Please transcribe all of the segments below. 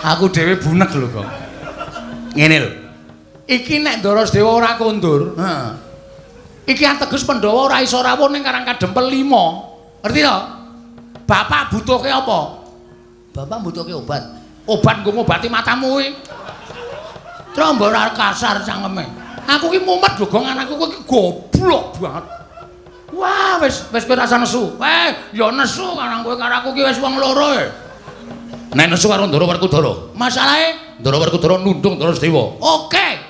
Aku dhewe bunek lho kok. Ngene lho. Iki nek Ndara Sedewa ora kondur, heeh. Iki ateges Pandhawa ora iso rawuh ning Karang Kadempel 5. Ngerti to? Bapak butuhke apa? Bapak butuhke obat. Obat nggo ngobati matamu kuwi. Trombo ora kasar cangkeme. Aku ki mumet lho, Gong, anakku kowe ki goblok banget. Wah, wis wis kowe rasa nesu. Ya nesu karang kowe karo aku ki wis wong loro e. Nek nesu karo Ndara Werkudara. Masalahe Ndara Werkudara nundung Ndara Sedewa. Oke.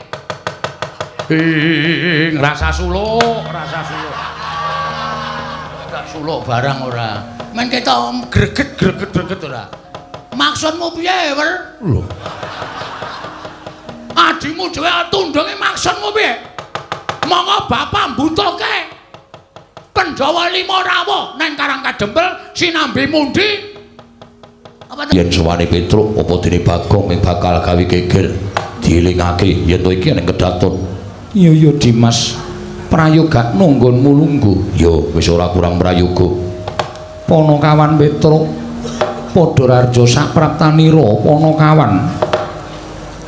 Ing rasa suluk, rasa suluk. Gak suluk barang ora. Men ketok greget greget greget ora. Maksudmu piye, Wer? Lho. Adimu dhewe tundunge maksudmu piye? Monggo bapak mbutuhke Pandhawa 5 rawuh nang Karang Kadempel sinambi mundi. Apa Yen sowane Petruk apa dene Bagong ming bakal gawe geger dielingake yen to iki ning kedaton. Iya ya Dimas, prayogakno nggonmu lungguh. Ya wis ora kurang prayoga. Panakawan Petruk padha rarja sapraptanira Panakawan.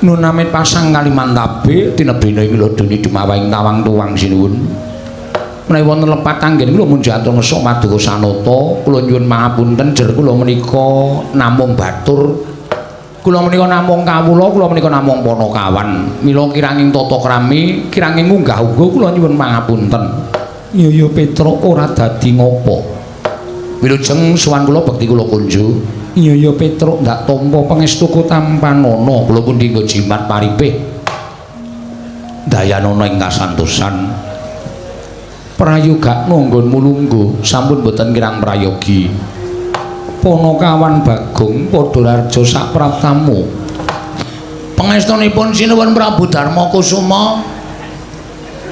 Nunamit pasang Kalimantabe tinebina ing lodoni dumawahing tawang tuwang sinuwun. Menawi wonten lepat anggen kula munjatur ngesuk maduka sanata, kula nyuwun pangapunten jer kula menika namung batur. Kula menika namung kawula, kula menika namung panakawan. Mila kiranging tata krami, kiranging unggah-ungguh kula nyuwun pangapunten. Iya ya Petruk ora dadi ngopo. Wilujeng sowan kula bekti kula kunjuk. Iya ya Petruk ndak tampa pangestuku tampanana kula pundi nggo jimat paripih. Dayanana ing kasantosan. Prayogakno nggonmu lungguh sampun boten kirang prayogi. Panakawan Bagong padha rarja sapraptamu. Pangestunipun sinuwun Prabu Darma Kusuma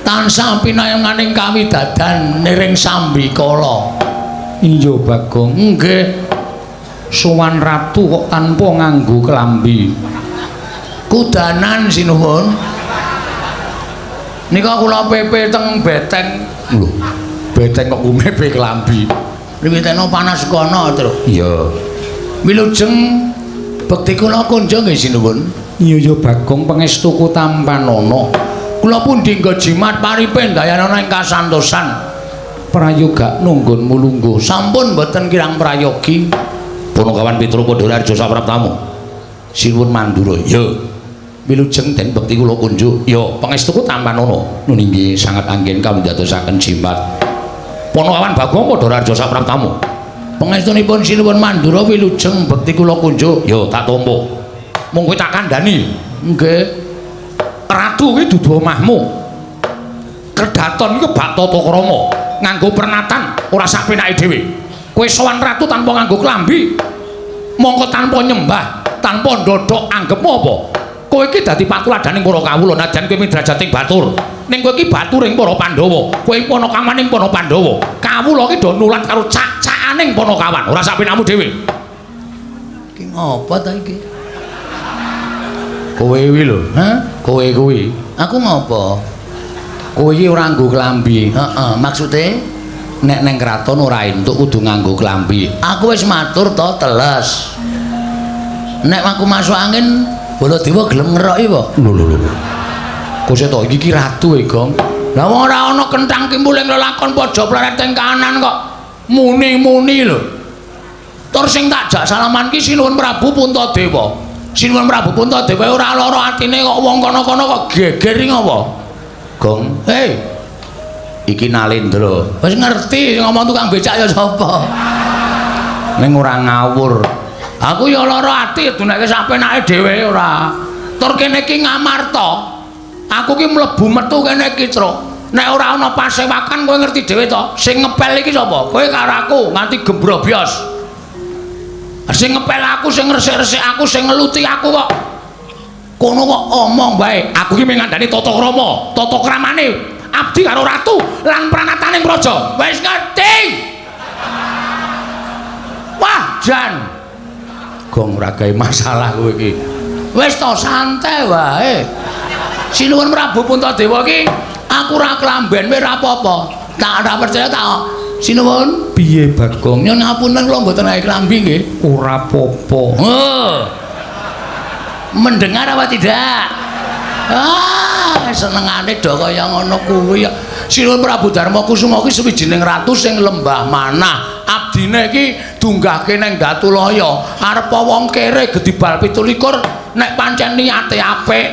tansah pinayenganing kawidadan niring sambikala. Iya Bagong, nggih. Sowan ratu kok tanpa nganggo kelambi. Kudanan sinuwun. Nika kula pepe teng beteng. Lho, beteng kok kumepe kelambi. Wiwitana panas kono, Truk. Iya. Wilujeng bekti kula kunjung nggih sinuwun. Iya ya Bagong pangestuku tampanana. Kula pundi nggo jimat paripe dayanana ing kasantosan. Prayogakno nggonmu lungguh. Sampun boten kirang prayogi. Panakawan Petruk padha rarja sapraptamu. Sinuwun Mandura. Ya. Wilujeng den bekti kula kunjuk. Ya, pangestuku tampanana. Nun inggih sangat anggen kawindadosaken jimat. Panakawan Bagong padha rarja sapraptamu. Pangestunipun sinuwun Mandura wilujeng bekti kula kunjuk. Ya, tak tampa. Mung kowe tak kandhani. Nggih. Ratu kuwi dudu omahmu. Kedaton iki bak tata krama, nganggo pernatan ora sak penake dhewe. Kowe sowan ratu tanpa nganggo klambi. Mongko tanpa nyembah, tanpa ndodhok anggepmu apa? Kowe iki dadi patuladaning para kawula najan kowe midrajating batur. Ning kowe iki baturing para Pandhawa. Kowe panakawaning para Pandhawa. Kawula iki do nulat karo cak-cakaning panakawan, ora sak penakmu dhewe. Iki ngopo ta iki? Kowe kuwi lho, Hah? Kowe kuwi. Aku ngopo? Kowe iki ora nganggo klambi. Heeh, maksude nek neng kraton ora entuk kudu nganggo klambi. Aku wis matur to teles. Nek aku masuk angin Baladewa gelem ngeroki apa? Lho lho lho. Kose to iki ki ratu e, Gong. Lah wong ora ana kenthang kimpuling lelakon pojok pleret ing kanan kok muni-muni lho. Tur sing tak jak salaman ki Sinuwun Prabu Puntadewa. Sinuwun Prabu Puntadewa ora lara atine kok wong kono-kono kok geger iki ngopo? Gong, Hei, iki Nalendra. Wis ngerti sing ngomong tukang becak ya sapa. Ning ora ngawur. Aku ya lara ati duneke sak penake dhewe ora. Tur kene iki Ngamarta. Aku ki mlebu metu kene iki, Truk. Nek ora ana pasewakan kowe ngerti dhewe to. Sing ngepel iki sapa? Kowe karo aku nganti gembrobyos. Sing ngepel aku, sing ngresik-resik aku, sing ngeluti aku kok. Kono kok omong bae. Aku ki mung ngandani tata krama, tata kramane abdi karo ratu lan pranataning praja. Wis ngerti. Wah, jan. Gong ora gawe masalah kowe iki. Wis to santai wae. Sinuwun Prabu Puntadewa iki aku ora klamben wae ora apa-apa. Tak ora percaya tak. Sinuwun, piye Bagong? Nyuwun ngapunten kula mboten gawe klambi nggih. Ora apa-apa. Heh. Mendengar apa tidak? Ah, senengane do kaya ngono kuwi ya. Sinuwun Prabu Darma Kusuma ki suwijining ratu sing lembah manah. Abdine iki dunggahke nang Datulaya. Arep wong kere gedibal 27 nek pancen niate apik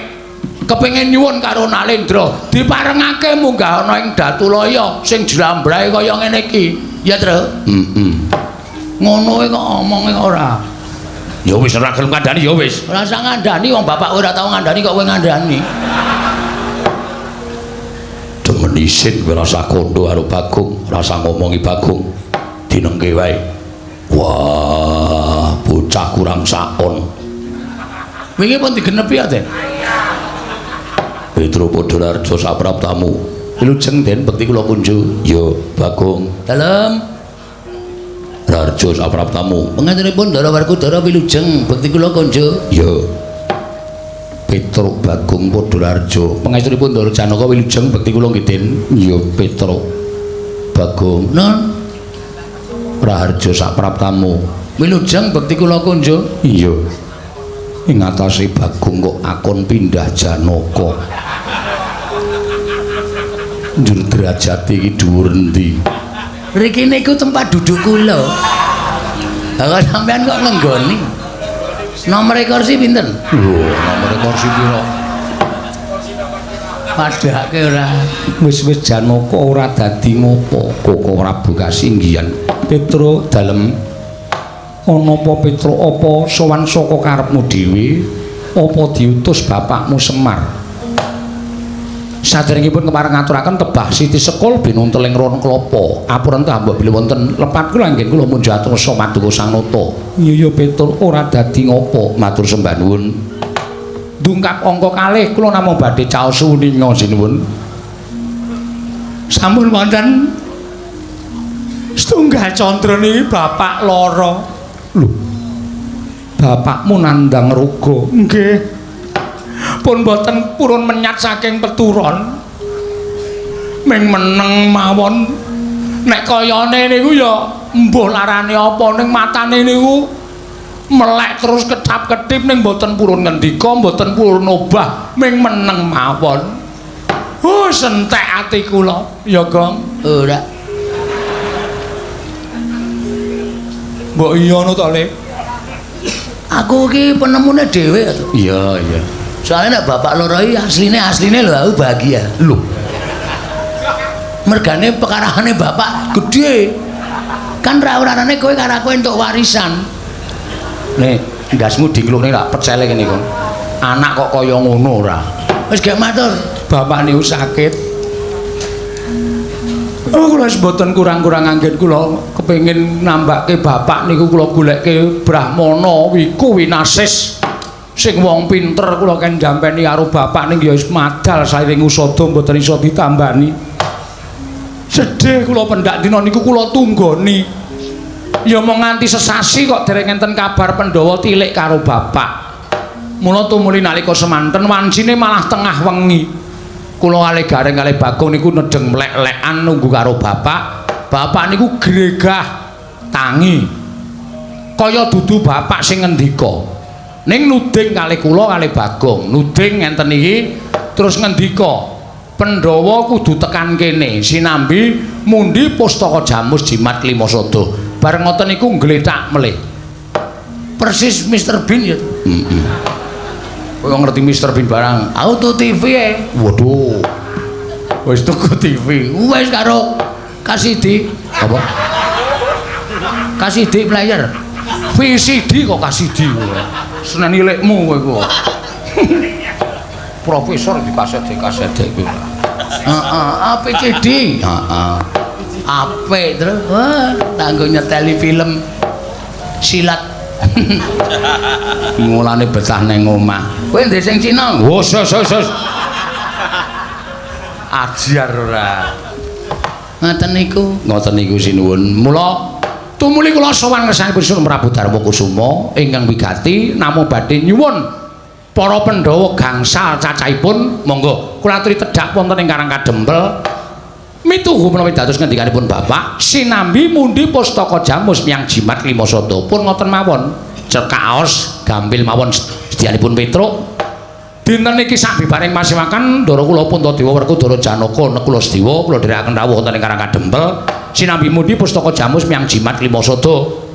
kepengin nyuwun karo Nalendra diparengake munggah ana ing Datulaya sing jlambrahe kaya ngene iki. Ya, Tru? Heeh. Ngono kok omonge ora. Ya wis ora gelem kandhani ya wis. Ora usah ngandani wong bapak ora tau ngandani kok kowe ngandani. Demen isin kowe rasa kondo karo Bagong, rasa ngomongi Bagong. Dinengke wae. Wah, bocah kurang sakon. Wingi pun digenepi ya, Den. Petro Podolarjo sapraptamu. Wilujeng Den bekti kula kunju. Ya, Bagong. Dalem. Raharjo sapraptamu. Pangantenipun Ndara Werkudara wilujeng bekti kula kunju. Ya. Petruk Bagong Podolarjo. Pangestunipun Ndara Janaka wilujeng bekti kula nggih Den. Ya, Petruk Bagong. Nun. Raharjo sapraptamu. Wilujeng bekti kula kunju. Iya. Ing atase Bagong kok akon pindah Janaka. Njur derajate iki dhuwur endi? Riki niku tempat duduk kula. Lah kok sampean kok ngenggoni? Nomor kursi pinten? Lho, nomor kursi pira? Padhake ora. Wis-wis Janaka ora dadi ngopo, Koko Prabu kasinggihan. Petruk dalem ana apa Petruk apa sowan saka karepmu dhewe? Apa diutus bapakmu Semar? Saderengipun kepareng ngaturaken tebah Siti Sekul binunteling ron klapa. Apurenta mbok bilih wonten lepat kula anggen kula munjuk atur maduka Sang Nata. Iya ya Petruk ora dadi ngopo, matur sembah nuwun. Dungkap angka kalih kula namung badhe caos uninga sinuwun. Sampun wonten setunggal candra niki bapak lara. Lho. Bapakmu nandhang ruga. Nggih. Pun boten purun menyat saking peturon. Ming meneng mawon. Nek kayane niku ya mbuh larane apa ning matane niku melek terus ketap-ketip ning boten purun ngendika, mboten purun obah, ming meneng mawon. Sentek ati kula, ya Gong. Ora. Mbok iya ngono to, Le? Aku iki penemune dhewe to. Iya, iya. Soalnya nek bapak loro iki asline lho aku bahagia. Lho. Mergane pekarahane bapak gedhe. Kan ra urarane kowe karo aku entuk warisan. Nek ndasmu dingklukne lak pecele kene kok. Anak kok kaya ngono ora. Wis gak matur. Bapak niku sakit. Oh, kula wis mboten kurang-kurang anggen kula kepengin nambake bapak niku kula goleke Brahmana Wiku Winasis. Sing wong pinter kula ken jampeni karo bapak ning ya wis madal sairing usada mboten iso ditambani. Sedih kula pendak dina niku kula tunggoni. Ya mung nganti sesasi kok dereng enten kabar Pandhawa tilik karo bapak. Mula tumuli nalika semanten wancine malah tengah wengi. Kula kalih Gareng kalih Bagong niku nedheng mlek-lekan nunggu karo bapak. Bapak niku gregah tangi. Kaya dudu bapak sing ngendika. Ning nuding kalih kula kalih Bagong, nuding ngenten iki terus ngendika, Pandhawa kudu tekan kene sinambi mundi pustaka Jamus Jimat Limasada. Bareng ngoten niku nglethak melih. Persis Mr Bean ya. Heeh. Kowe ngerti Mr Bean barang? Auto TV e. Waduh. Wis tuku TV. Wis karo KCD. Apa? KCD player. VCD kok KCD. Seneni lekmu kowe kok. Profesor di kaset kuwi. Heeh, APCD. Heeh. Apik terus. Wah, tanggo nyeteli film silat. Mulane betah nang omah. Kowe ndek sing Cina? Wes wes wes. Ajar ora. Ngoten niku. Ngoten niku sinuwun. Mula tumuli kula sowan ngersanipun Sunan Prabu Darma Kusuma ingkang wigati namung badhe nyuwun para Pandhawa gangsal cacahipun monggo kula aturi tedhak wonten ing Karang Kadempel mituhu menawi dados ngendikanipun bapak sinambi mundi pustaka Jamus miyang Jimat Limasada pun ngoten mawon cekaos gampil mawon Sedianipun Petruk. Dinten iki sabibaring pasewakan Ndara kula Puntadewa Werkudara Janaka Nekula Sedewa kula dherekaken rawuh wonten ing Karang Kadempel sinambi mundi pustaka jamus miyang jimat lima sada.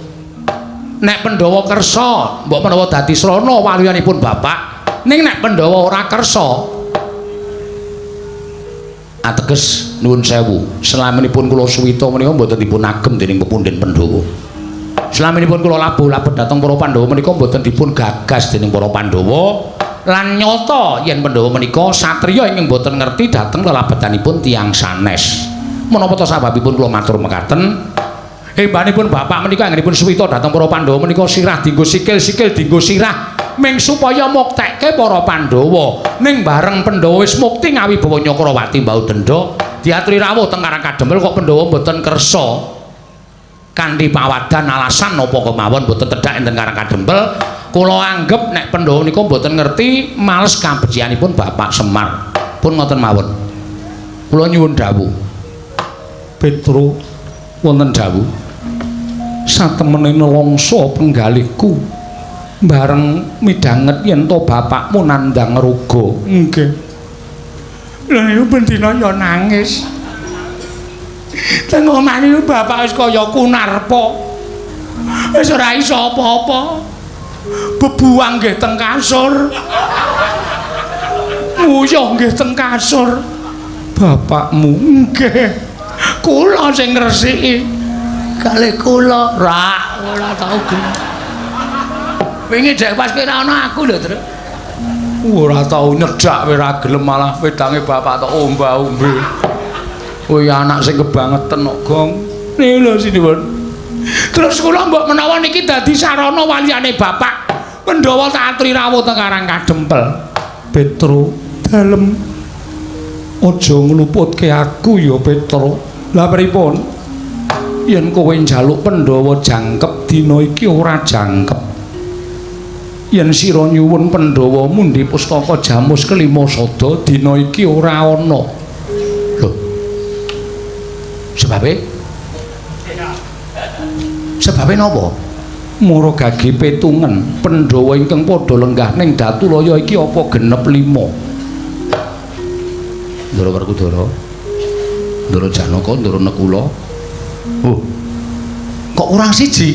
Nek Pandhawa kersa mbok menawa dadi srana waluyanipun bapak, ning nek Pandhawa ora kersa ateges nuwun sewu, selaminipun kula suwita menika mboten dipun agem dening pepundhen Pandhawa. Selaminipun kula labuh-labuh dhateng para Pandhawa menika mboten dipun gagas dening para Pandhawa. Lan nyata yen Pandhawa menika satriya ingkang boten ngerti dhateng lelabetanipun tiyang sanes. Menapa ta sababipun kula matur mekaten? Hebanipun bapak menika anggenipun suwita dhateng para Pandhawa menika sirah dienggo sikil, sikil dienggo sirah ming supaya muktekke para Pandhawa. Ning bareng Pandhawa wis mukti ngawibawa Nyakrawati mbau denda, diaturi rawuh teng Karang Kadempel kok Pandhawa boten kersa. Kanthi pawadan alasan napa kemawon boten tedhak enten Karang Kadempel. Kula anggep nek Pandhawa nika mboten ngerti males kabecikanipun Bapak Semar. Pun ngoten mawon. Kula nyuwun dawuh. Petro wonten dawuh. Satemene nelongso penggalihku bareng midhanget yen to bapakmu nandhang roga. Nggih. Lha niku bendina ya nangis. Teng omah niku bapak wis kaya kunarpa. Wis ora iso apa-apa. Bebuang nggih teng kasur. Nguyuh nggih teng kasur. Bapakmu nggih. Kula sing ngresiki. Kalih kula rak ora tau gelem. Wingi dek pas kowe ora ana aku lho, Tru. Ora tau nyedhak kowe ora gelem malah wedange bapak tok omba-ombe. Kowe anak sing kebangeten kok, Gong. Niku lho sinuwun. Terus kula mbok menawa niki dadi sarana waliyane bapak Pandhawa tak aturi rawuh teng Karang Kadempel. Petro dalem aja ngluputke aku ya Petro. Lah pripun? Yen kowe njaluk Pandhawa jangkep dina iki ora jangkep. Yen sira nyuwun Pandhawa mundhi pustaka jamus kelima sada dina iki ora ana. Lho. Sebabe? Sebabe napa? Mara gage petungen Pandhawa ingkang padha lenggah ning Datulaya iki apa genep 5. Ndara Werkudara, Ndara Janaka, Ndara Nekula. Oh. Kok kurang siji?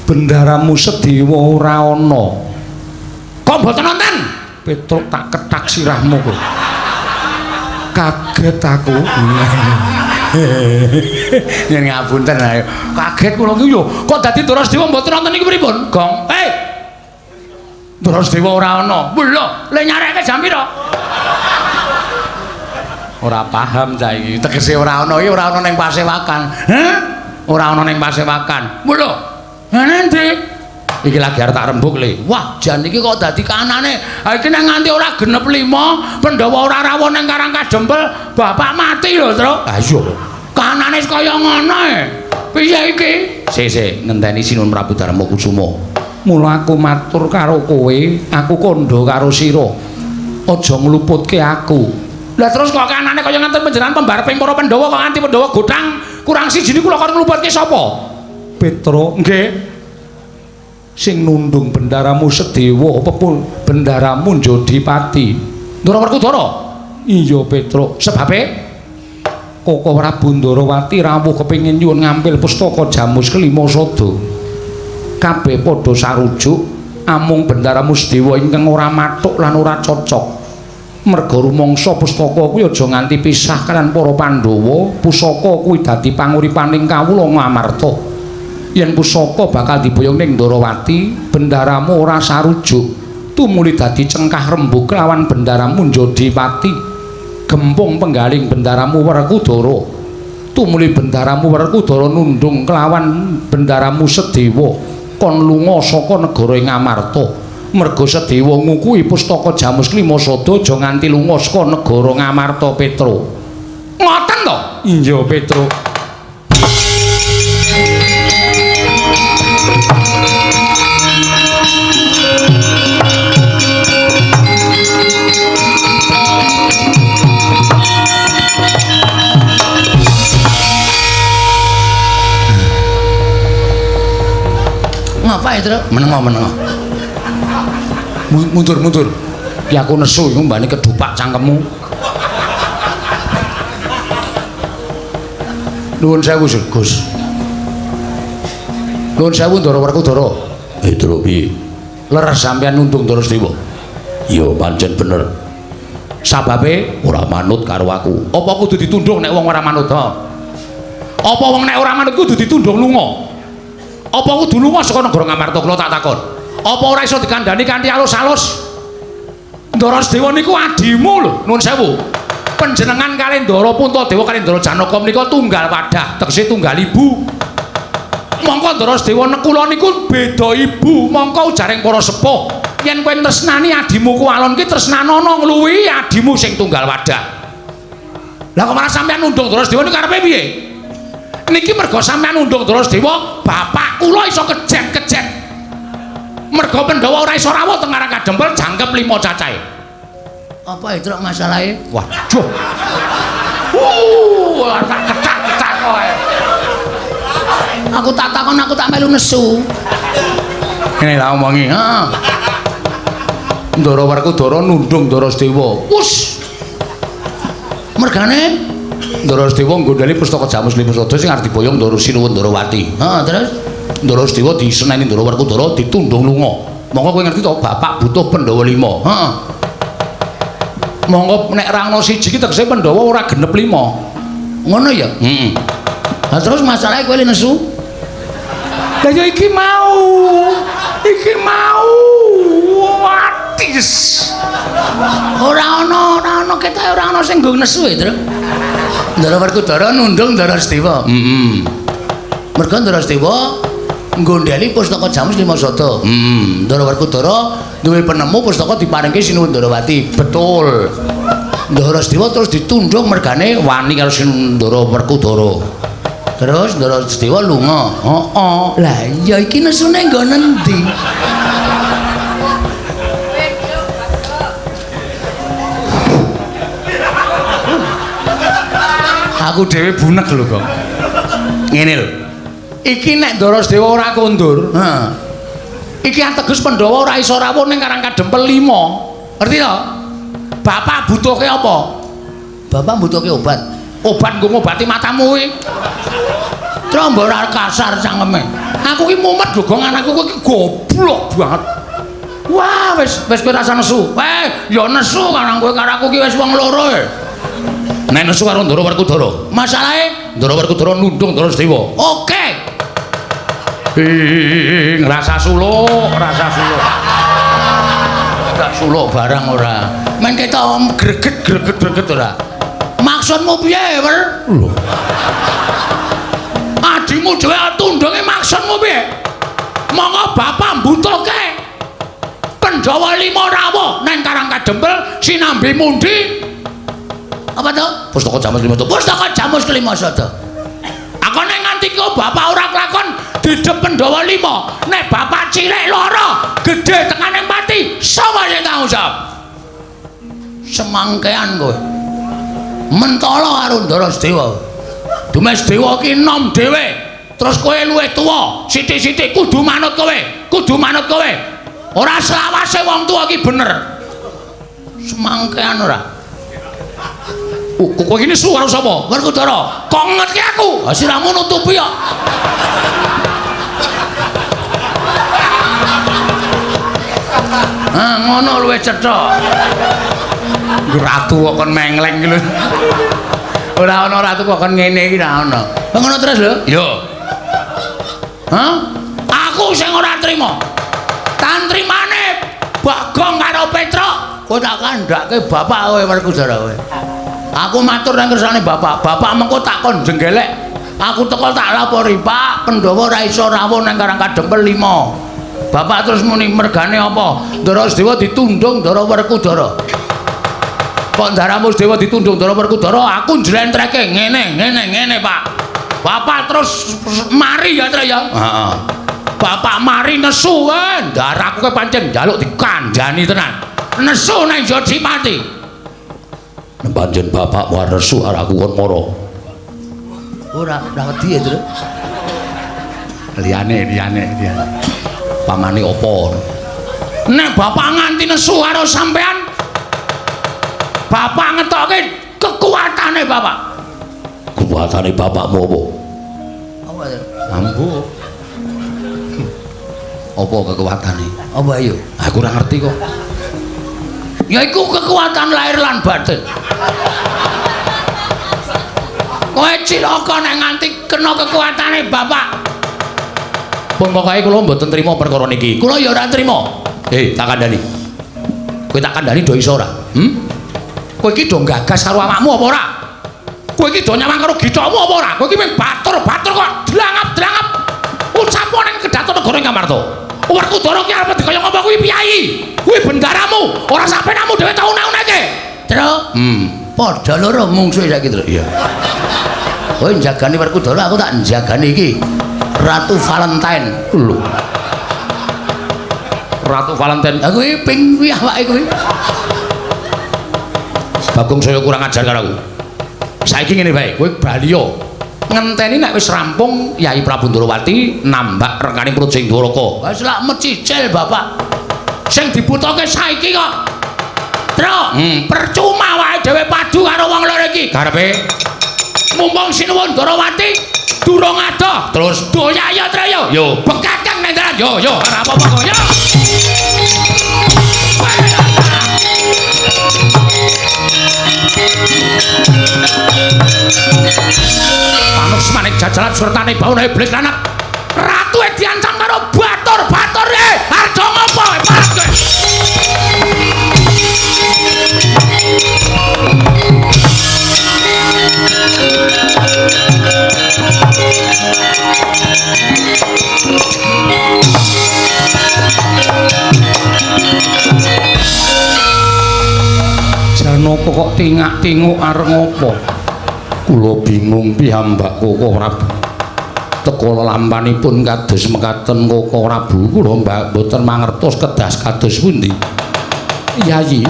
Bendaramu Sedewa ora ana. Kok mboten wonten? Petruk tak kethak sirahmu kok. Kaget aku. Yen ngapunten ayo. Kaget kula iki yo. Kok dadi Ndara Sedewa mboten wonten iki pripun? Gong. Hei. Ndara Sedewa ora ana. Lho, le nyarekke jam pira? Ora paham cah iki. Tegese ora ana iki ora ana ning pasewakan. Heh? Ora ana ning pasewakan. Lho. Lah endi? Iki lagi arep tak rembug le. Wah, jan iki kok dadi kanane. Ha iki nek nganti ora genep 5, Pandhawa ora rawuh ning Karang Kadempel, bapak mati lho, Tru. Ha iya. Kanane kaya ngono e. Piye iki? Sik, sik, ngenteni Sinuwun Prabu Darma Kusuma. Mula aku matur karo kowe, aku kandha karo sira. Aja ngluputke aku. Lah terus kok kanane kaya ngenten panjenengan pembareping para Pandhawa kok nganti Pandhawa gothang kurang siji niku lho kon ngluputke sapa? Petro, nggih. Sing nundung bendaramu Sedewa pepun bendaramu Njodipati. Ndara Werkudara? Iya, Petro. Sebabe Koko Prabu Ndarawati rawuh kepengin nyuwun ngampil pustaka jamus kelima sada. Kabeh padha sarujuk amung bendaramu Sedewa ingkang ora mathuk lan ora cocok. Merga rumangsa pustaka kuwi aja nganti pisah kalian para Pandhawa, pusaka kuwi dadi panguripaning kawula Ngamarta. Yen pusaka bakal diboyong ning Ndarawati, bendaramu ora sarujuk, tumuli dadi cengkah rembug kelawan bendaramu Njodipati. Gempung penggaling bendaramu Werkudara, tumuli bendaramu Werkudara nundung kelawan bendaramu Sedewa, kon lunga saka negara Ngamarta. Merga Sedewa ngukuhi pustaka jamus klima sada aja nganti lunga saka negara Ngamarta, Petro. Ngoten to? Iya, Petro. Ngapa itu? Menengo, menengo. Mundur, mundur. Ki aku nesu iku mbane kedupak cangkemmu. Nuwun sewu, Gus. Nuwun sewu Ndara Werkudara. Truk piye? Leres sampeyan nundung Ndara Sedewa. Ya pancen bener. Sababe ora manut karo aku. Apa kudu ditundung nek wong ora manut ha? Apa wong nek ora manut kudu ditundung lunga? Apa kudu lunga saka negara Ngamarta kula tak takon? Apa ora iso dikandhani kanthi alus-alus? Ndara Sedewa niku adimu lho, nuwun sewu. Panjenengan kalih Ndara Puntadewa kalih Ndara Janaka menika tunggal wadah, tegese tunggal ibu. Mongko Ndara Sedewa nekula niku beda ibu, mongko ujaring para sepuh. Yen kowe tresnani adimu kuwalon ki tresnanono ngluwihi adimu sing tunggal wadah. Lah kok malah sampeyan nundung Ndara Sedewa niku karepe piye? Niki merga sampeyan nundung Ndara Sedewa, bapak kula iso kejet-kejet. Merga Pandhawa ora iso rawuh teng Karang Kadempel jangkep 5 cacahe. Apa itu masalahe? Waduh. Tak ketak-ketak kowe. Aku tak takon, aku tak melu nesu. Ngene tak omongi, heeh. Ndara Werkudara nundung Ndara Sedewa. Wus. Mergane Ndara Sedewa nggondheli pustaka Jamus Lima Sada sing arep diboyong Ndara Sinuwun Ndarawati. Heeh, terus Ndara Sedewa diseneni Ndara Werkudara ditundung lunga. Monggo kowe ngerti to, bapak butuh Pandhawa 5. Heeh. Monggo nek ra ana siji ki tegese Pandhawa ora genep 5. Ngono ya? Heeh. Lah terus masalahe kowe nesu? Lah ya iki mau. Iki mau. Watis. Ora ana, ora ana ketoke ora ana sing nggo nesu e, Tru. Ndara Werkudara nundung Ndara Sedewa. Heeh. Merga Ndara Sedewa nggondheli pustaka Jamus Lima Sada. Heeh. Ndara Werkudara duwe penemu pustaka diparingke Sinuwun Ndarawati. Betul. Ndara Sedewa terus ditundung mergane wani karo Ndara Werkudara. Terus Ndara Sedewa lunga. Heeh. Lah iya iki nesune nggo nendi? Aku dhewe bunek lho kok. Ngene lho. Iki nek Ndara Sedewa ora kondur, heeh. Iki ateges Pandhawa ora iso rawuh ning Karang Kadempel 5. Ngerti to? Bapak butuhke apa? Bapak butuhke obat. Obat nggo ngobati matamu kuwi. Trombo ora kasar cangkeme. Aku ki mumet lho, Gong, anakku ki goblok banget. Wah, wis wis kowe rasa nesu. Ya nesu karang kowe karo aku ki wis wong loro e. Nek nesu karo Ndara Werkudara. Masalahe Ndara Werkudara nundung Ndara Sedewa. Oke. Ngrasa suluk, rasa suluk. Tak suluk barang ora. Men ketok greget greget greget ora. Maksudmu piye, Wer? Lho. Adimu dhewe tundunge maksudmu piye? Monggo bapak mbutuhke Pandhawa 5 rawuh nang Karang Kadempel sinambi mundi. Apa to? Pustaka Jamus Lima Sada. Pustaka Jamus Kelima Sada. Akone nganti kok bapak ora kelakon didep Pandhawa 5. Nek bapak cilik loro, gedhe tekane mati, sapa sing tanggung jawab? Semangkean kowe. Mentala karo Ndara Sedewa. Dumes Dewa ki enom dhewe. Terus kowe luwih tuwa, sithik-sithik kudu manut kowe, kudu manut kowe. Ora selawase wong tuwa ki bener. Semangkean ora. Kowe iki nesu karo sapa? Werkudara. Kok ngerti aku? Ha siramu nutupi kok. Ah ngono luwih cetha. Ratu kok kon mengleng iki lho. Ora ana ratu kok kon ngene iki ora ana. Ngono terus lho. Yo. Hah? Aku sing ora trima. Tantrimane Bagong karo Petruk, kowe tak kandhake bapak kowe Werkudara kowe. Aku matur nang kersane bapak. Bapak mengko tak kon jenggelek. Aku teko tak lapori, Pak, Pandhawa ora iso rawuh nang Karang Kadempel 5. Bapak terus muni mergane apa? Ndara Sedewa ditundung Ndara Werkudara. Kok Ndaramu Sedewa ditundung Ndara Werkudara, aku njlentreke ngene, ngene, ngene, Pak. Bapak terus mari ya, Tru ya. Heeh. Bapak mari nesu, ndaraku kowe pancen njaluk dikandhani tenan. Nesu nang Jodipati. Pancen bapak war nesu karo aku kon mara. Ora, ora wedi ya, Tru. Liyane, liyane, liyane. Pamane apa? Nek bapak nganti nesu karo sampean, bapak ngetokke kekuatane bapak. Kekuatane bapakmu apa? Apa? Ambu. Apa kekuatane? Apa ayo? Aku ora ngerti kok. Ya iku kekuatan lahir lan batin. Kowe cilaka nek nganti kena kekuatane bapak. Pun pokoke kula mboten trima perkara niki. Kula ya ora trima. Tak kandhani. Kowe tak kandhani do iso ora? Hmm? Kowe iki do gagas karo awakmu apa ora? Kowe iki do nyawang karo githokmu apa ora? Kowe iki mung batur-batur kok dlangap-dlangap. Ucapo ning kedaton negara Ngamarta. Werkudara ki arep kaya ngapa kuwi piyayi? Kuwi bendaramu, ora sapenamu dhewe tau una-unake. Tru. Padha loro mungsuhe saiki, Tru. Iya. Kowe njagani Werkudara, aku tak njagani iki. Ratu Valentine. Lho. Ratu Valentine. Lah kuwi ping kuwi awake kuwi. Bagong saya kurang ajar karo aku. Saiki ngene wae, kowe bali yo. Ngenteni nek wis rampung Yai Prabu Ndorowati nambak rengkaning Praja ing Dwaraka. Wis lak mecicil bapak. Sing dibutuhke saiki kok. Tru, percuma wae dhewe padu karo wong loro iki. Karepe mumpung Sinuwun Ndorowati durung adoh. Terus doya ya Tru yo. Yo, bekakang nang dalan. Yo yo, ora apa-apa kok. Yo. Panus manik jajalan sertane bauna iblis lanak. Ratu e diancam karo batur-batur e. Arjo ngopo parek kowe? Janaka kok tingak-tinguk arep ngopo? Kula bingung piyambak Koko Prabu. Teka lelampanipun kados mekaten Koko Prabu, kula mboten mangertos kedas kados pundi. Yayi,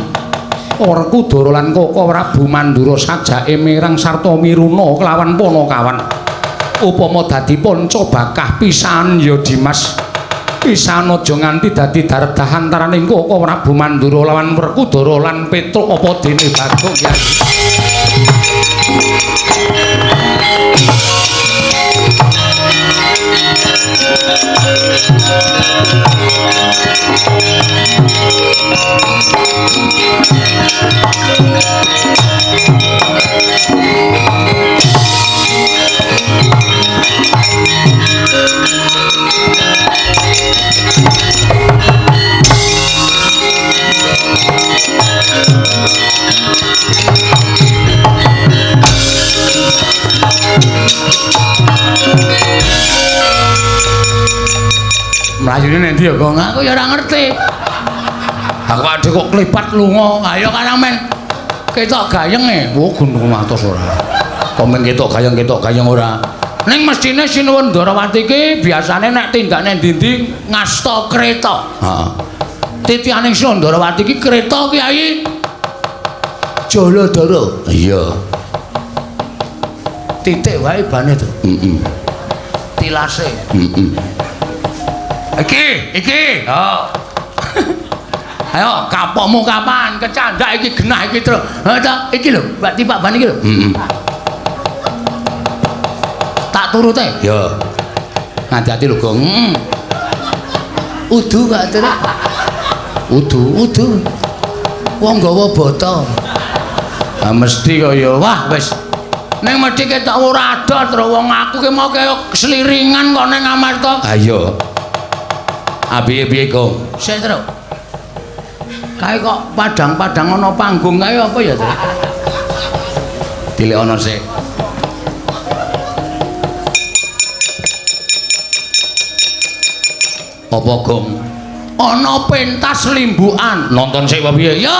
Werkudara lan Koko Prabu Mandura sajake mireng sarta miruna kelawan Panakawan. Upama dadi panca bakah pisan ya Dimas. Pisan aja nganti dadi dardah antaraning Koko Prabu Mandura lawan Werkudara lan Petruk apa dene Bagong Yayi. Mlayune nek ndi ya, Gong? Aku ya ora ngerti. Aku adhe kok klepat lunga. Ayo karang men ketok gayenge. Oh, gunung atos ora. Kok men ketok gayeng ora. Ning mestine Sinuwun Ndorowati iki biasane nek tindak nang ndi-ndi ngasta kreta. Heeh. Titianing Sinuwun Ndorowati iki kreta Kyai Jaladara. Iya. Titik wae bane to. Heeh. Tilase. Heeh. Iki, iki. Oh. Ayo kapokmu kapan? Kecandak iki genah iki, Tru. Ha ta, iki lho, Mbak tipak ban iki lho. Heeh. Tak turute. Ya. Ngati-ati lho, Gong. Heeh. Udu gak, Tru? Udu, udu. Wong nggawa bata. Ha mesti kaya wah wis. Ning mesti ketok ora ada, Tru. Wong aku ki mau kaya seliringan kok ning Amarta. Ha iya. Piye-piye, Gong? Sik, Tru. Kae kok padang-padang ana panggung kae apa ya, Tru? Tilik ana sik. Apa, Gong? Ana pentas limbukan. Nonton sik apa piye? Yo.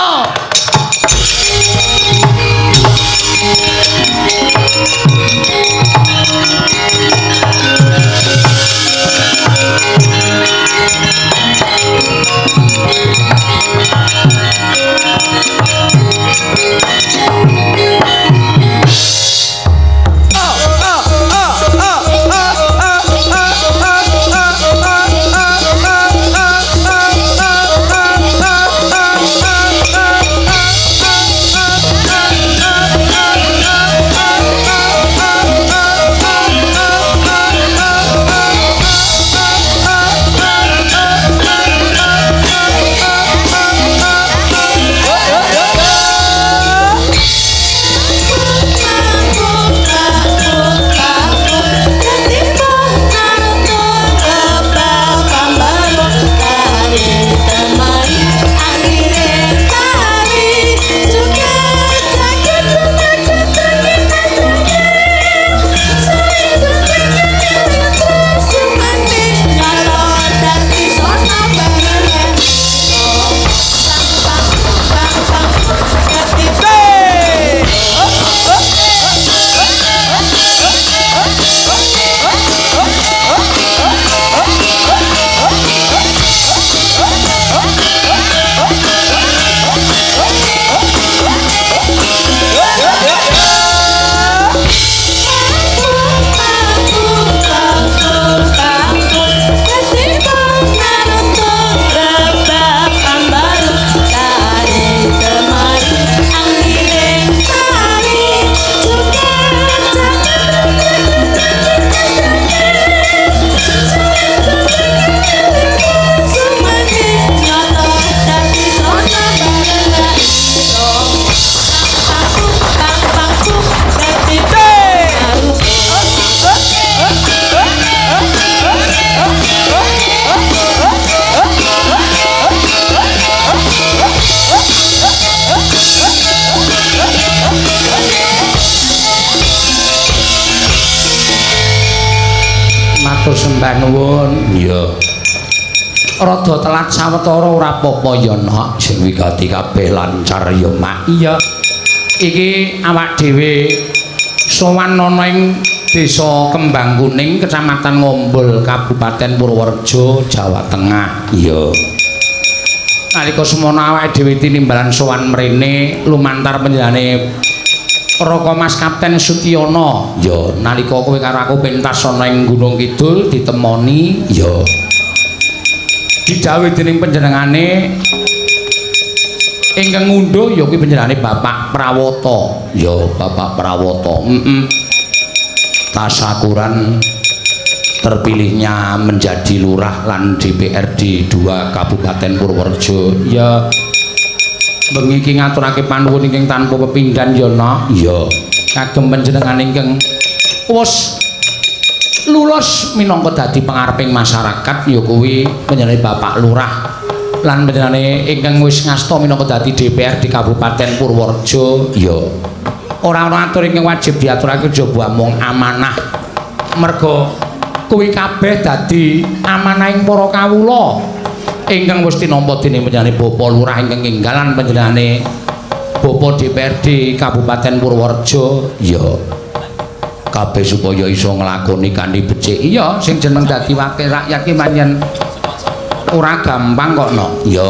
Rada telat sawetara ora apa-apa ya, Nok. Sing wigati kabeh lancar ya, Mak. Iya. Iki awak dhewe sowan ana ing Desa Kembang Kuning, Kecamatan Ngombol, Kabupaten Purworejo, Jawa Tengah. Iya. Nalika semono awake dhewe tinimbalan sowan mrene lumantar panjenengane Raka Mas Kapten Sutiyono. Ya, nalika kowe karo aku pentas ana ing Gunung Kidul ditemoni, ya. Didhawuhi dening panjenengane ingkang ngundhuh ya kuwi panjenengane Bapak Prawata. Ya, Bapak Prawata. Heeh. Tasakuran terpilihnya menjadi lurah lan DPRD 2 Kabupaten Purworejo. Ya. Bengi iki ngaturake panuwun ingkang tanpa pepindhan ya, Nok. Iya. Kagem panjenengan ingkang wis lulus minangka dadi pangareping masyarakat ya kuwi panjenengane Bapak Lurah lan panjenengane ingkang wis ngasta minangka dadi DPRD Kabupaten Purworejo. Ya. Ora ana atur ingkang wajib diaturake jaba amung amanah. Merga kuwi kabeh dadi amanahing para kawula ingkang wis tinampa dening panjenengane Bapak Lurah ingkang enggalan panjenengane Bapak DPRD Kabupaten Purworejo. Ya. Kabeh supaya iso nglakoni kanthi becik. Iya, sing jeneng dadi wakil rakyat ki pancen ora gampang kok, Nok. Ya.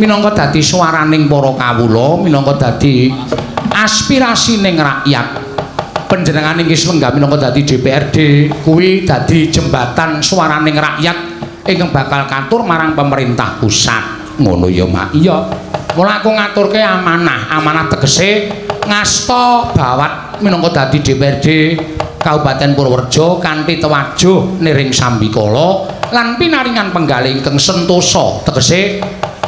Minangka dadi swaraning para kawula, minangka dadi aspirasining rakyat. Panjenengane inggih lenggah minangka dadi DPRD kuwi dadi jembatan swaraning rakyat ingkang bakal katur marang pemerintah pusat. Ngono ya, Mak. Iya. Mula aku ngaturke amanah. Amanah tegese ngasta bawat minangka dadi DPRD Kabupaten Purworejo kanthi tewajuh niring sambikala lan pinaringan penggalih ingkang sentosa. Tegese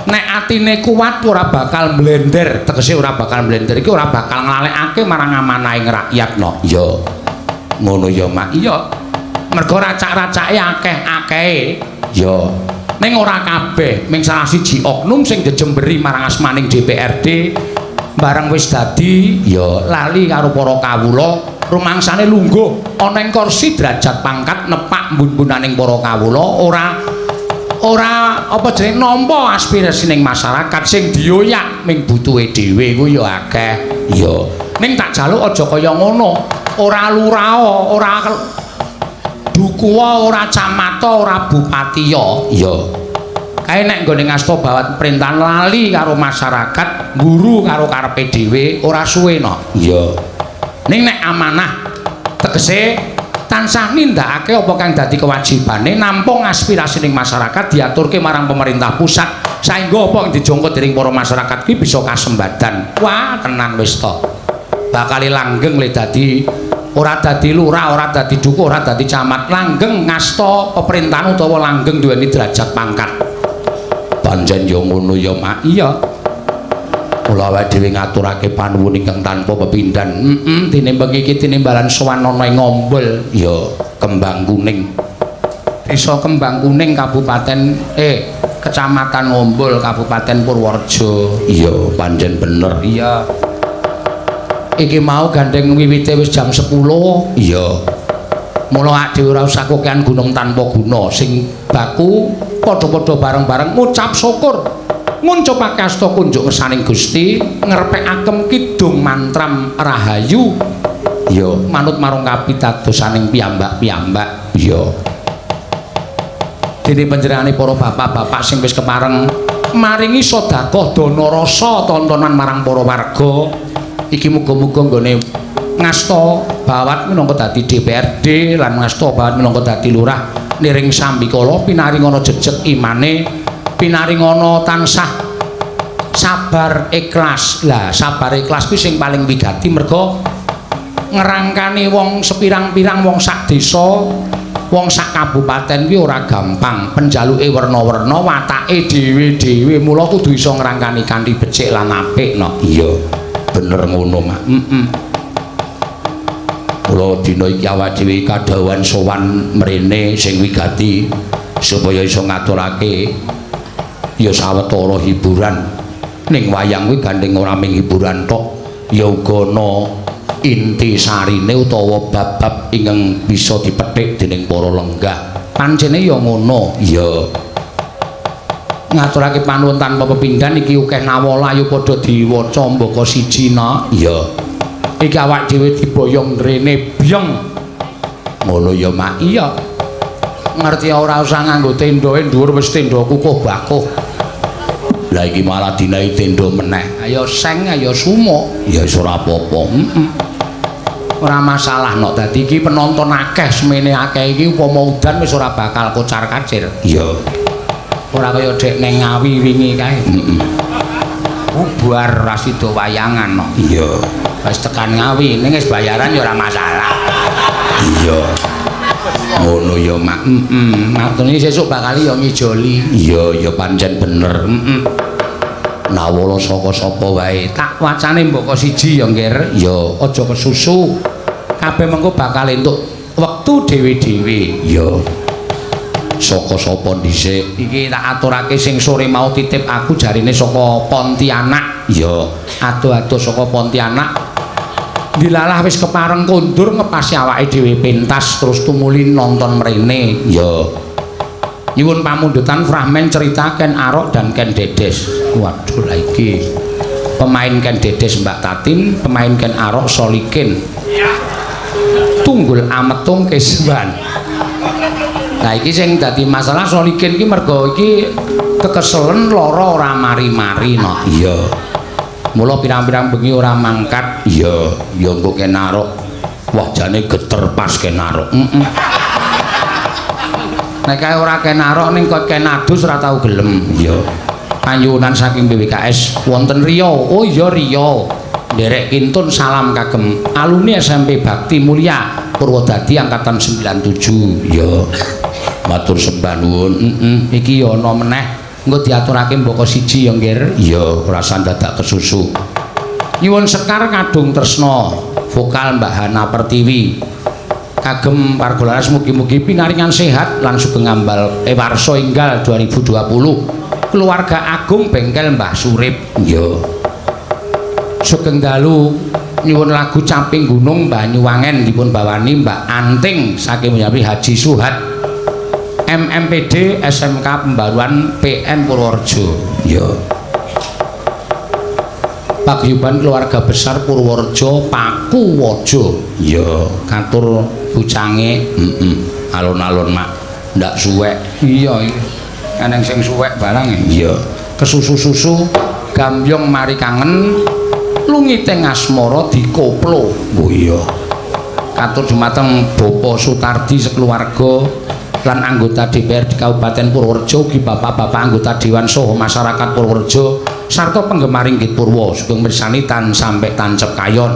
nek atine kuat ora bakal mblender, tegese ora bakal mblender iki ora bakal nglalekake marang amanahing rakyat, no. Iya. Ngono ya, Mak. Iya. Mergo racak-racake akeh-akehe. Ya. Ning ora kabeh, ming salah siji oknum sing jejemberi marang asmaning DPRD bareng wis dadi ya lali karo para kawula, rumangsane lungguh ana ing kursi derajat pangkat nepak mbun-mbunaning para kawula, ora ora apa jenenge nampa aspirasining masyarakat, sing dioyak ming butuhe dhewe kuwi ya akeh. Ya. Ning tak jaluk aja kaya ngono. Ora lurah, ora dukuwa, ora camata, ora bupatiya. Ya. Kae nek nggone ngasta bawat perintahan lali karo masyarakat, guru karo karepe dhewe ora suwe, no. Iya. Ning nek amanah tegese tansah nindakake apa kang dadi kewajibane, nampung aspirasining masyarakat diaturke marang pemerintah pusat saengga apa kang dijangka dening para masyarakat kuwi bisa kasembadan. Wah, tenan wis to. Bakal langgeng le dadi ora dadi lurah, ora dadi dukuh, ora dadi camat, langgeng ngasta peperintahan utawa langgeng duweni derajat pangkat. Pancen ya ngono ya, Mak. Iya. Kula awake dhewe ngaturake panuwun ingkang tanpa pepindhan. Heeh, dene bengi iki tinimbalan sowan ana ing Ngombol, ya Kembang Kuning. Desa Kembang Kuning, Kabupaten Kecamatan Ngombol, Kabupaten Purworejo. Iya, pancen bener. Iya. Iki mau gandeng wiwite wis jam 10. Iya. Mula awake dhewe ora usah kokean gunung tanpa guna, sing baku padha-padha bareng-bareng ngucap syukur. Nguncupake asta kunjuk ngersaning Gusti, ngrepekaken kidung mantram rahayu. Ya, manut marang kapitadosaning piyambak-piyambak. Ya. Dene panjenengane para bapak-bapak sing wis kepareng maringi sedekah dana rasa tontonan marang para warga. Iki muga-muga nggone ngasta bawat minangka dadi DPRD lan ngasta bawat minangka dadi lurah niring sambikala pinaringana jejeg imane, pinaringana tansah sabar ikhlas. Lah, sabar ikhlas kuwi sing paling wigati merga ngerangkani wong sepirang-pirang, wong sak desa, wong sak kabupaten kuwi ora gampang. Penjaluke werna-werna, watake dhewe-dhewe, mula kudu iso ngrangkani kanthi becik lan apik, no. Iya. Bener ngono, Mak. Heeh. Mula dina iki awake dhewe kadhawuhan sowan mrene sing wigati supaya iso ngaturake ya sawetara hiburan. Ning wayang kuwi gandeng ora mung hiburan tok, ya uga ana inti sarine utawa bab-bab ingkang bisa dipethik dening para lenggah. Pancene ya ngono. Iya. Ngaturake panuwun tanpa pepindhan iki akeh nawala ayo padha diwaca mbaka siji na. Iya. Iki awak dhewe diboyong rene byeng. Ngono ya, Mak. Iya. Ngerti ora usah nganggo tendoe dhuwur wis tenda kukuh bakuh. Lah iki malah dinahi tenda meneh. Ayo seng, ayo sumuk. Ya wis ora apa-apa. Heeh. Ora masalah nok. Dadi iki penonton akeh semene akeh iki upama udan wis ora bakal kocar-kacir. Iya. Ora kaya dek neng Ngawi wingi kae. Heeh. Bubar ra sida wayangan nok. Iya. Wis tekan Ngawi ning wis bayaran ya ora masalah. Iya. Ngono ya, Mak. Heeh. Matune sesuk bakal ya ngijoli. Iya, ya pancen bener. Heeh. Nawala saka sapa wae. Tak wacane mbaka siji ya, Ngger. Iya, aja kesusu. Kabeh mengko bakal entuk wektu dhewe-dhewe. Iya. Saka sapa dhisik? Iki tak aturake sing sore mau titip aku jarine saka Pontianak. Iya. Ado-ado saka Pontianak. Dilalah wis kepareng kondur ngepasi awake dhewe pentas terus tumuli nonton mrene. Iya. Nyuwun pamundutan fragmen cerita Ken Arok dan Ken Dedes. Waduh lah iki. Pemain Ken Dedes Mbak Tatin, pemain Ken Arok Solikin. Tunggul Ametung Keswan. Nah iki sing dadi masalah Solikin iki mergo iki kekeselen lara ora mari-mari no. Iya. Mula pirang-pirang bengi ora mangkat. Iya, ya engko Ken Arok. Wah jane geter pas Ken Arok. Heeh. Nek kae ora Ken Arok ning kok Ken Adus ora tau gelem. Iya. Panyuwunan saking BWKS wonten Riau. Oh iya Riau. Nderek kintun salam kagem alumni SMP Bakti Mulia Purwodadi angkatan 97. Iya. Matur sembah nuwun. Heeh, iki ya ana meneh. Engko diaturake mbaka siji ya, Ngger. Iya, ora usah dadak kesusu. Nyuwun Sekar Kadung Tresna, vokal Mbak Hana Pertiwi. Kagem warga laras mugi-mugi pinaringan sehat lan sugeng ambal warsa enggal 2020. Keluarga Agung Bengkel Mbah Surip. Iya. Sugeng dalu nyuwun lagu Caping Gunung Banyuwangen dipun bawani Mbak Anting saking Munyapi Haji Suhat MMPD SMK Pembaruan PN Purworejo. Iya. Paguyuban keluarga besar Purworejo Pakuwojo. Iya, katur bucange. Heeh. Alon-alon Mak, ndak suwek. Iya iki. Eneng sing suwek barang. Iya. Kesusu-susu gambyong mari kangen lungite ngasmara dikoplo. Oh iya. Katur dumateng Bapak Sutardi sekeluarga lan anggota DPR di Kabupaten Purworejo ugi bapak-bapak anggota Dewan Soho Masyarakat Purworejo sarta penggemar Inggit Purwo sugeng mirsani tan sampe tancep kayon.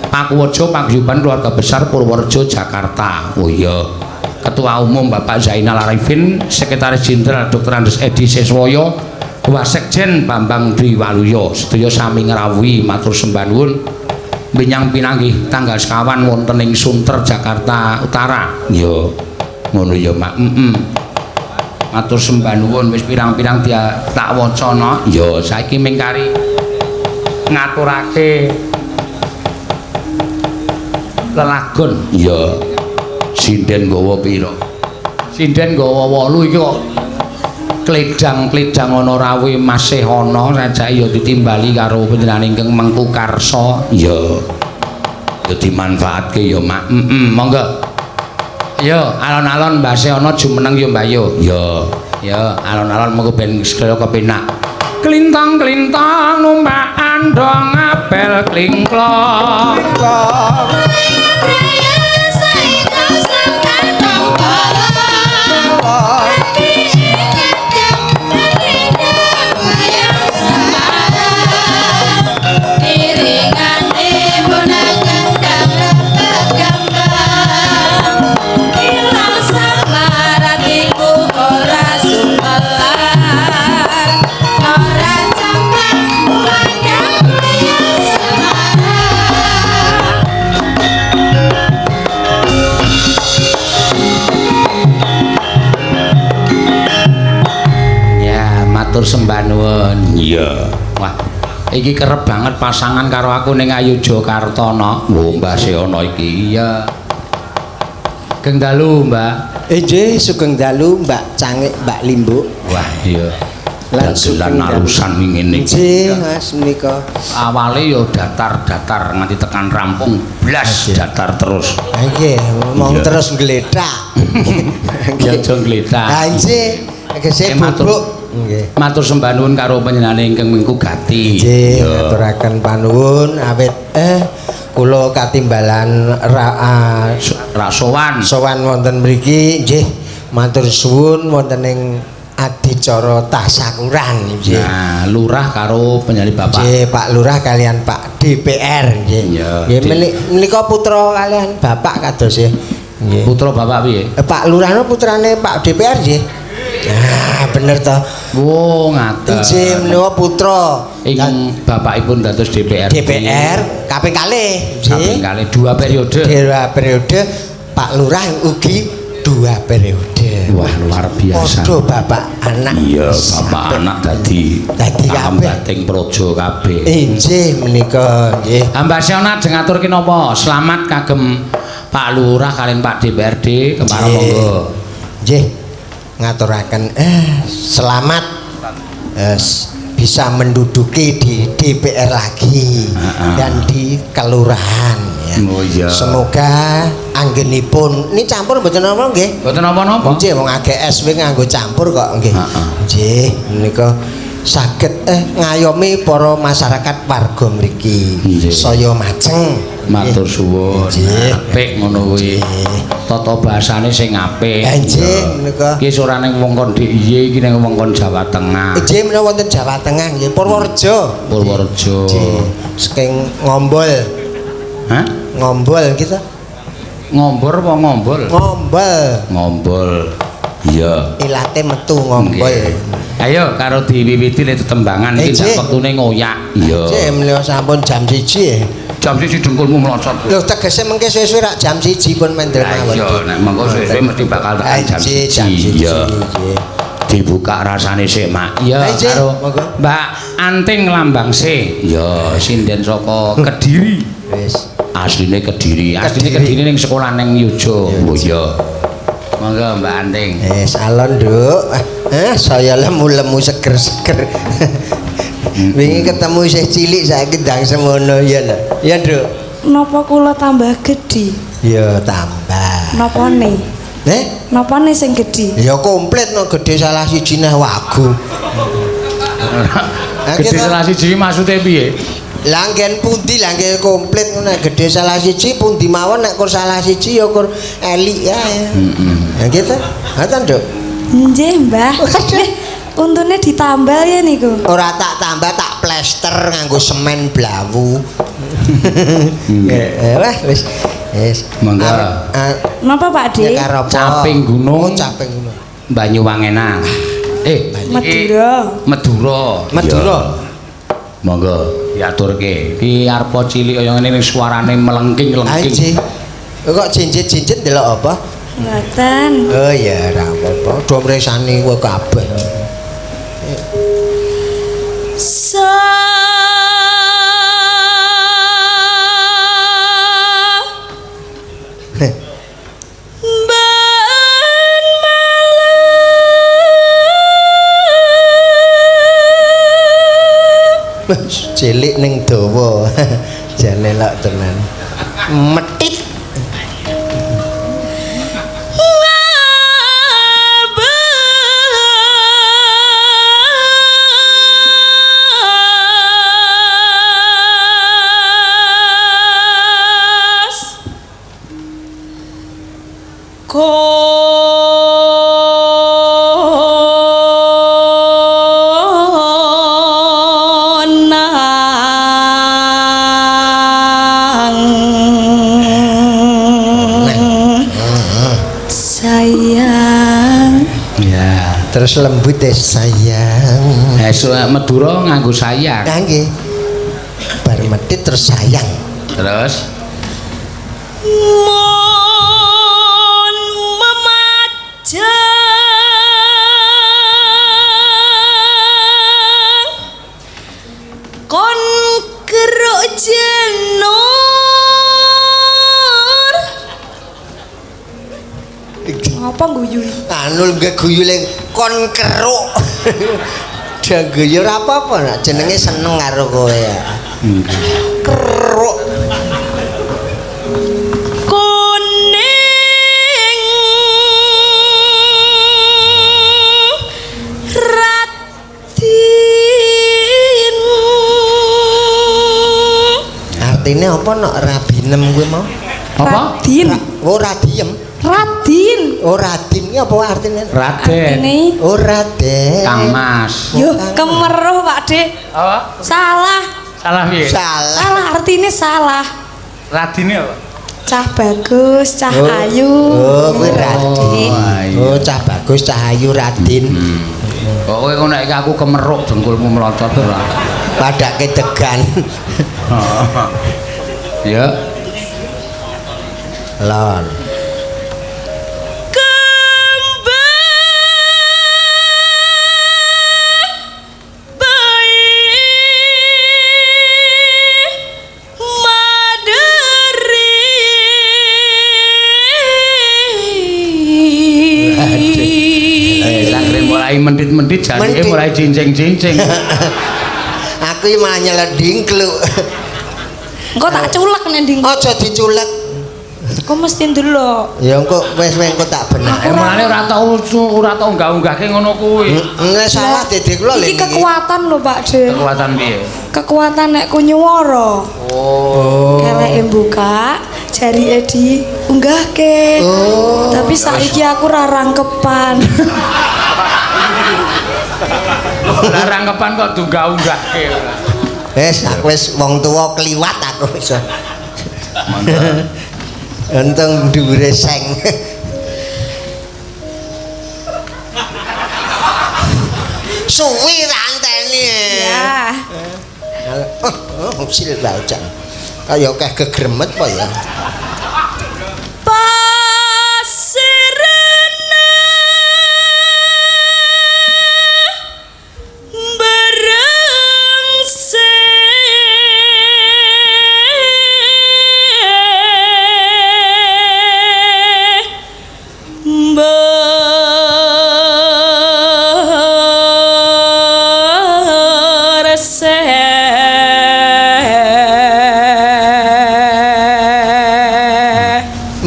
Pakuwojo Paguyuban Keluarga Besar Purworejo Jakarta. Oh iya. Ketua Umum Bapak Zainal Arifin, Sekretaris Jenderal Dr. Andes Edi Siswoyo, Wasekjen Bambang Dwi Waluyo. Sedaya sami ngrawuhi matur sembah nuwun. Minyang pinanggih tanggal sekawan wonten ing Sunter Jakarta Utara. Iya. Ngono ya, Mak. Heeh. Matur sembah nuwun wis pirang-pirang dia tak waca no. Iya, saiki mingkari ngaturake lelagon. Iya. Sinden nggawa pira? Sinden nggawa 8 iki kok kledang-kledang ana rawe masih ana sajake ya ditimbali karo panjenengan ingkang Mengku Karsa. Iya. Ya dimanfaatke ya, Mak. Heeh, monggo. Yo, alon-alon mbase ana jumeneng yo, Mbak yo. Iya. Ya, alon-alon mengko ben segala kepenak. Klintang-klintang numpak andong apel klingklong. Matur sembah nuwun. Iya. Wah, iki kerep banget pasangan karo aku ning Ayogyakarta no. Oh, Mbah Seono iki. Iya. Sugeng dalu, Mbak. Nggih, sugeng dalu Mbak Cangik, Mbak Limbuk. Wah, iya. Lan Dagelan alusan ngene iki. Nggih, Mas menika. Awale ya datar-datar nganti tekan rampung blas datar terus. Ha nggih, mong terus ngletak. Ya aja ngletak. Ha nggih, tegese bubuk. Nggih. Matur sembah nuwun karo panjenengane ingkang mingku gati. Nggih, ngaturaken panuwun awit kula katimbalan Rak sowan. Sowan wonten mriki nggih matur suwun wonten ing adicara tasakuran nggih. Nah, lurah karo panjenengane Bapak. Nggih, Pak Lurah kalian Pak DPR nggih. Nggih menika putra kalian Bapak kados ya. Nggih. Putra Bapak piye? Pak Lurah no putrane Pak DPR nggih. Nah, bener toh. Oh, ngaten. Nggih menika putra Ing bapakipun dados DPR. DPR kaping kalih nggih. Kaping kalih 2 periode. 2 periode Pak Lurah ugi 2 periode. Wah, luar biasa. Padha bapak anak. Iya, bapak anak dadi ambating praja kabeh. Inggih menika nggih. Mbak Siona ajeng ngaturke napa? Selamat kagem Pak Lurah kalian Pak DPRD kemara monggo. Nggih. Ngaturaken selamat bisa menduduki di DPR lagi dan di kelurahan ya. Oh iya. Semoga anggenipun ini campur mboten napa nggih? Mboten napa-napa. Nggih wong AGS kuwi nganggo campur kok nggih. Nggih menika saged ngayomi para masyarakat warga mriki. Saya majeng. Matur suwun. Apik ngono kuwi. Tata bahasane sing apik. Nggih menika. Iki ora ning wewengkon DIY iki ning wewengkon Jawa Tengah. Nggih menika wonten Jawa Tengah nggih Purworejo. Purworejo. Nggih. Saking Ngombol. Hah? Ngombol kita. Ngombor apa ngombol? Ngombol. Ngombol. Iya. Ilate metu ngombol. Ayo karo diwiwiti le tetembangan iki sak wektune ngoyak. Iya. Nggih menika sampun jam 1. Jam 1 dengkulmu melosot. Lho tegese mengke suwe-suwe rak jam 1 pun mendel mawon. Iya, nek mengko suwe-suwe mesti bakal tekan jam 1. Iya. Dibuka rasane sik, Mak. Iya, karo Mbak Anting Lambang C. Iya, sinden saka Kediri. Wis. Asline Kediri. Asline Kediri ning sekolah ning Yojo. Oh iya. Monggo Mbak Anting. Wis alon, Nduk. Saya lemu-lemu seger-seger. Wingi ketemu isih cilik saiki ndang semono ya lho. Ya, Nduk. Napa kula tambah gedhi? Ya tambah. Napane? Napane sing gedhi? Ya komplit no gedhe salah siji neh wagu. Gedhe salah siji maksude piye? Lah nggen pundi lah nggih komplit ngono gedhe salah siji pundi mawon nek kur salah siji ya kur elik ae. Heeh. Ya gitu. Ngoten, Nduk. Nggih, Mbah. Untune ditambal ya niku. Ora tak tambah, tak plester nganggo semen blawu. Wah, wis. Wis. Monggo. Napa Pak De? Caping Gunung. Oh, Caping Gunung. Banyuwangenan. Madura. Madura. Madura. Monggo diaturke. Iki arpa cilik kaya ngene ning suarane melengking-lengking. Kok jinjit-jinjit ndelok apa? Mboten. Oh ya ora apa-apa. Do mresani kowe kabeh. Cilik ning dawa. Jane lak tenan. Metit. Terus lembut deh sayang. Madura nganggo sayang. Nggih. Bar medhit terus sayang. Terus mun memajang kon keruk jenur. Apa guyu? Anu nggih guyu le kon keruk. Padha guyu ora apa-apa nak jenenge seneng karo kowe ya. Keruk. Kuning Radin. Artine apa nok rabinem kuwi mau? Apa? Radin. Oh, radiem. Radin. Oh, Radin ki apa artine? Raden. Artine. Oh, Raden. Kang Mas. Yo kemeruh Pak De. Apa? Salah. Salah piye? Salah. Salah artine salah. Radine apa? Cah bagus, cah ayu. Oh, kuwi Radin. Oh, Oh, cah bagus, cah ayu Radin. Kok kowe ngono nek aku kemeruk dengkulmu mlocot ora. Padake degan. Ya. Lon. Mulai mendit-mendit jarike mulai cincing-cincing. Aku iki malah nyeledingkluk. Engko tak culek nek nding. Aja diculek. Kok mesti ndelok. Ya engko wis engko tak bener. Mulane ora tau unggah-unggahke ngono kuwi. Nek salah dede kula lho iki. Kekuatan lho Pak De. Kekuatan piye? Kekuatan nek ku nyuwara. Oh. Keleke buka, jarike diunggahke. Oh. Tapi saiki aku ora rangkepan. Lah rangkepan kok diunggah-unggahke. Wis aku wis wong tuwa kliwat aku wis. Untung dhuwure seng. Suwi rantene. Ya. Oh, sil baucan. Kaya akeh gegremet apa ya? Pasirana berengse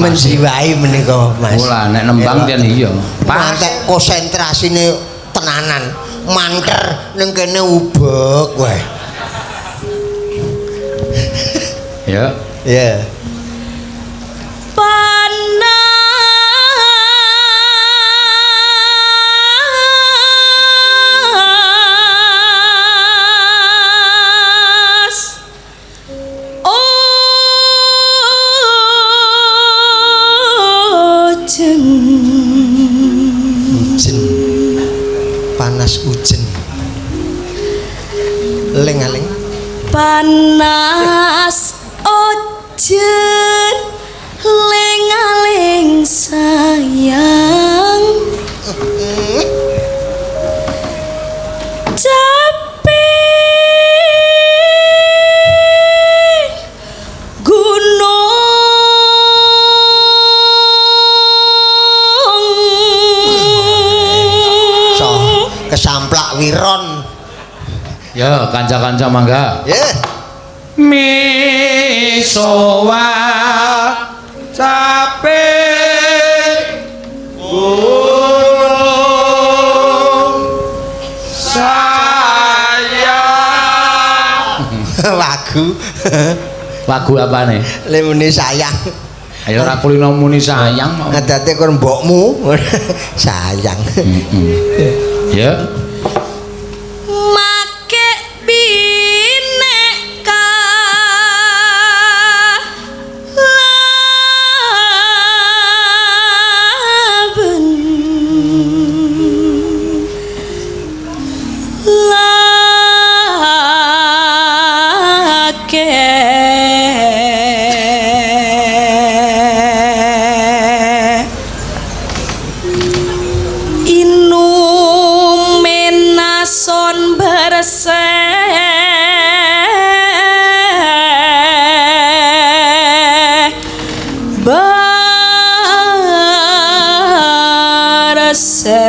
Menjiwai menika Mas. Ora nek nembang ten iya. Pas konsentrasine tenanan, mangker ning kene ubek wae. Ya. Ya. Panas ujen. Ujen. Panas ujen. Ling-aling. Panas ojen ling-aling sayang. Capek gunung. So, kesamplak wiron. Ya, kanca-kanca mangga. Ya. Misowa capek gunung sayang. Lagu. Lagu apane? Le muni sayang. Ayo ora kulino muni sayang. Adate kon mbokmu sayang. Ya. Make bineka laben lake inumenason berseh berseh.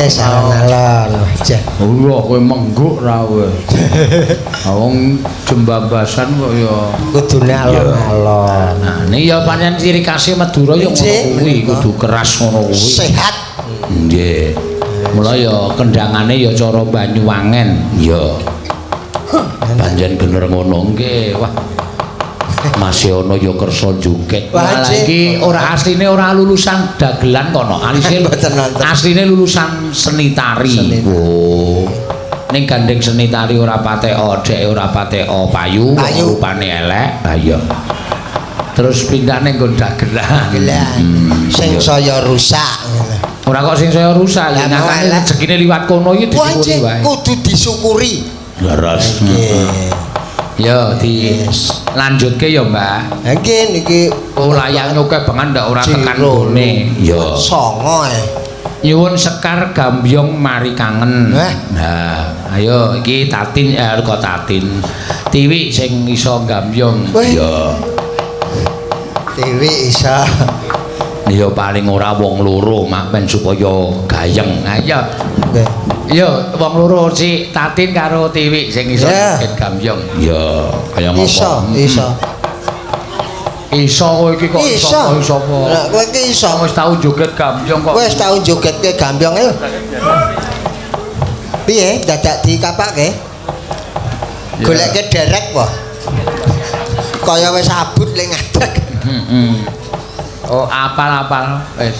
Wis alon-alon. Jan. Ora kowe mengguk ra kowe. Wong jembabasan kok ya Kudune alon-alon. Nah, ini ya pancen ciri khase Madura ya ngono kuwi, kudu keras ngono kuwi. Sehat. Nggih. Mula ya kendangane ya cara Banyuwangen. Ya. Pancen bener ngono nggih. Wah. Masih ana ya kersa joget. Wah, Lah iki ora asline ora lulusan dagelan kono. Asline lulusan seni tari. Oh. Ning gandeng seni tari ora pateka, dhek ora pateka payu, rupane elek. Ha iya. Terus pindah ning nggon dagelan. Sing saya rusak. Ora kok sing saya rusak, ya nyatane rezekine liwat kono iki disyukuri wae. Kudu disyukuri. Leres. Nggih. Ya dilanjutke ya, Mbak. Ha nggih niki oh layang nyuke banget ndak ora tekan gone. Ya. Songo ae. Nyuwun sekar gambyong mari kangen. Nah, ayo iki Tatin kok Tatin. Tiwi sing iso gambyong. Ya. Tiwi iso. Ya paling ora wong loro mak ben supaya gayeng. Ayo. Nggih. Ya wong loro si Tatin karo Tiwi sing iso joget gambyong. Ya, kaya ngopo? Iso, iso. Iso kowe iki kok iso iso apa? Lah kowe iki iso. Wis tau joget gambyong kok. Wis tau jogetke gambyong ayo. Piye dadak dikapake? Goleke derek po. Kaya wis abut le ngadeg. Heeh. Oh, apal-apal wis.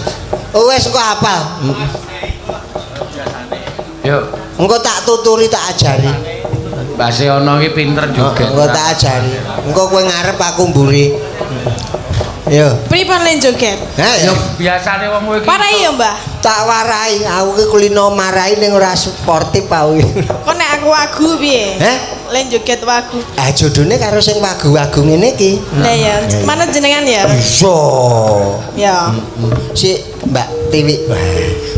Oh, wis kok apal. Yo, engko tak tuturi tak ajari. Mbah Seono iki pinter joget. Engko tak ajari. Engko kowe ngarep aku mburi. Yo. Pripun le joget? Ha yo biasane wong kowe iki. Warai ya, Mbah. Tak warai, aku iki kulino marai ning ora sportif aku. Kok nek aku wagu piye? Heh? Le joget wagu. Ah jodone karo sing wagu-wagu ngene iki. Lah ya, manut jenengan ya? Iso. Ya. Si Mbak Tiwi.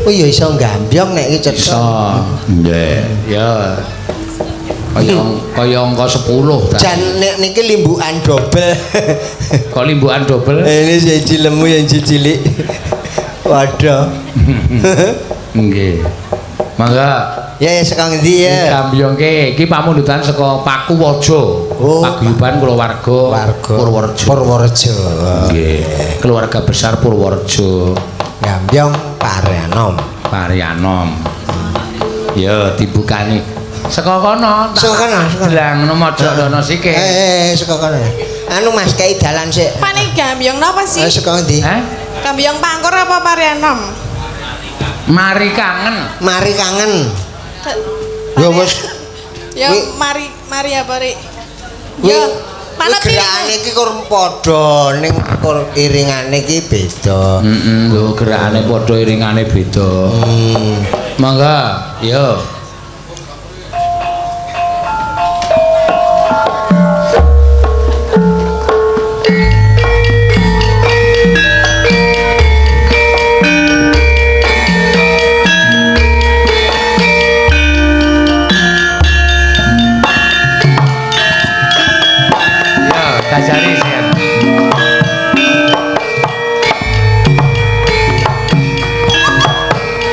Oh ya iso gambyong nek iki cetha. Iso. Nggih. Ya. Kaya angka 10 ta. Jan nek niki limbukan dobel. Kok limbukan dobel? Ini siji lemu yang cilik. Waduh. Nggih. Mangga. Ya ya saka ngendi ya? Gambyongke iki pamundutan saka Pakuwaja. Oh, Paguyuban kulawarga Purworejo. Purworejo. Nggih. Keluarga besar Purworejo. Gambyong Parianom. Parianom. Ya dibukani. Saka kono. Saka kono, Lah ngono mojok rono sike. Saka kono. Anu Mas kei dalan sik. Pane gambyong napa sih? Saka ngendi? Heh? Gambyong Pangkur apa Parianom? Mari kangen. Mari kangen. Ya wis. Ya mari mari apa Rik? Ya manut gerakane iki kur padha ning kur iringane iki beda. Heeh, lho gerakane padha iringane beda. Mangga, yo.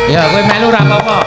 Ya, kowe melu ora apa-apa.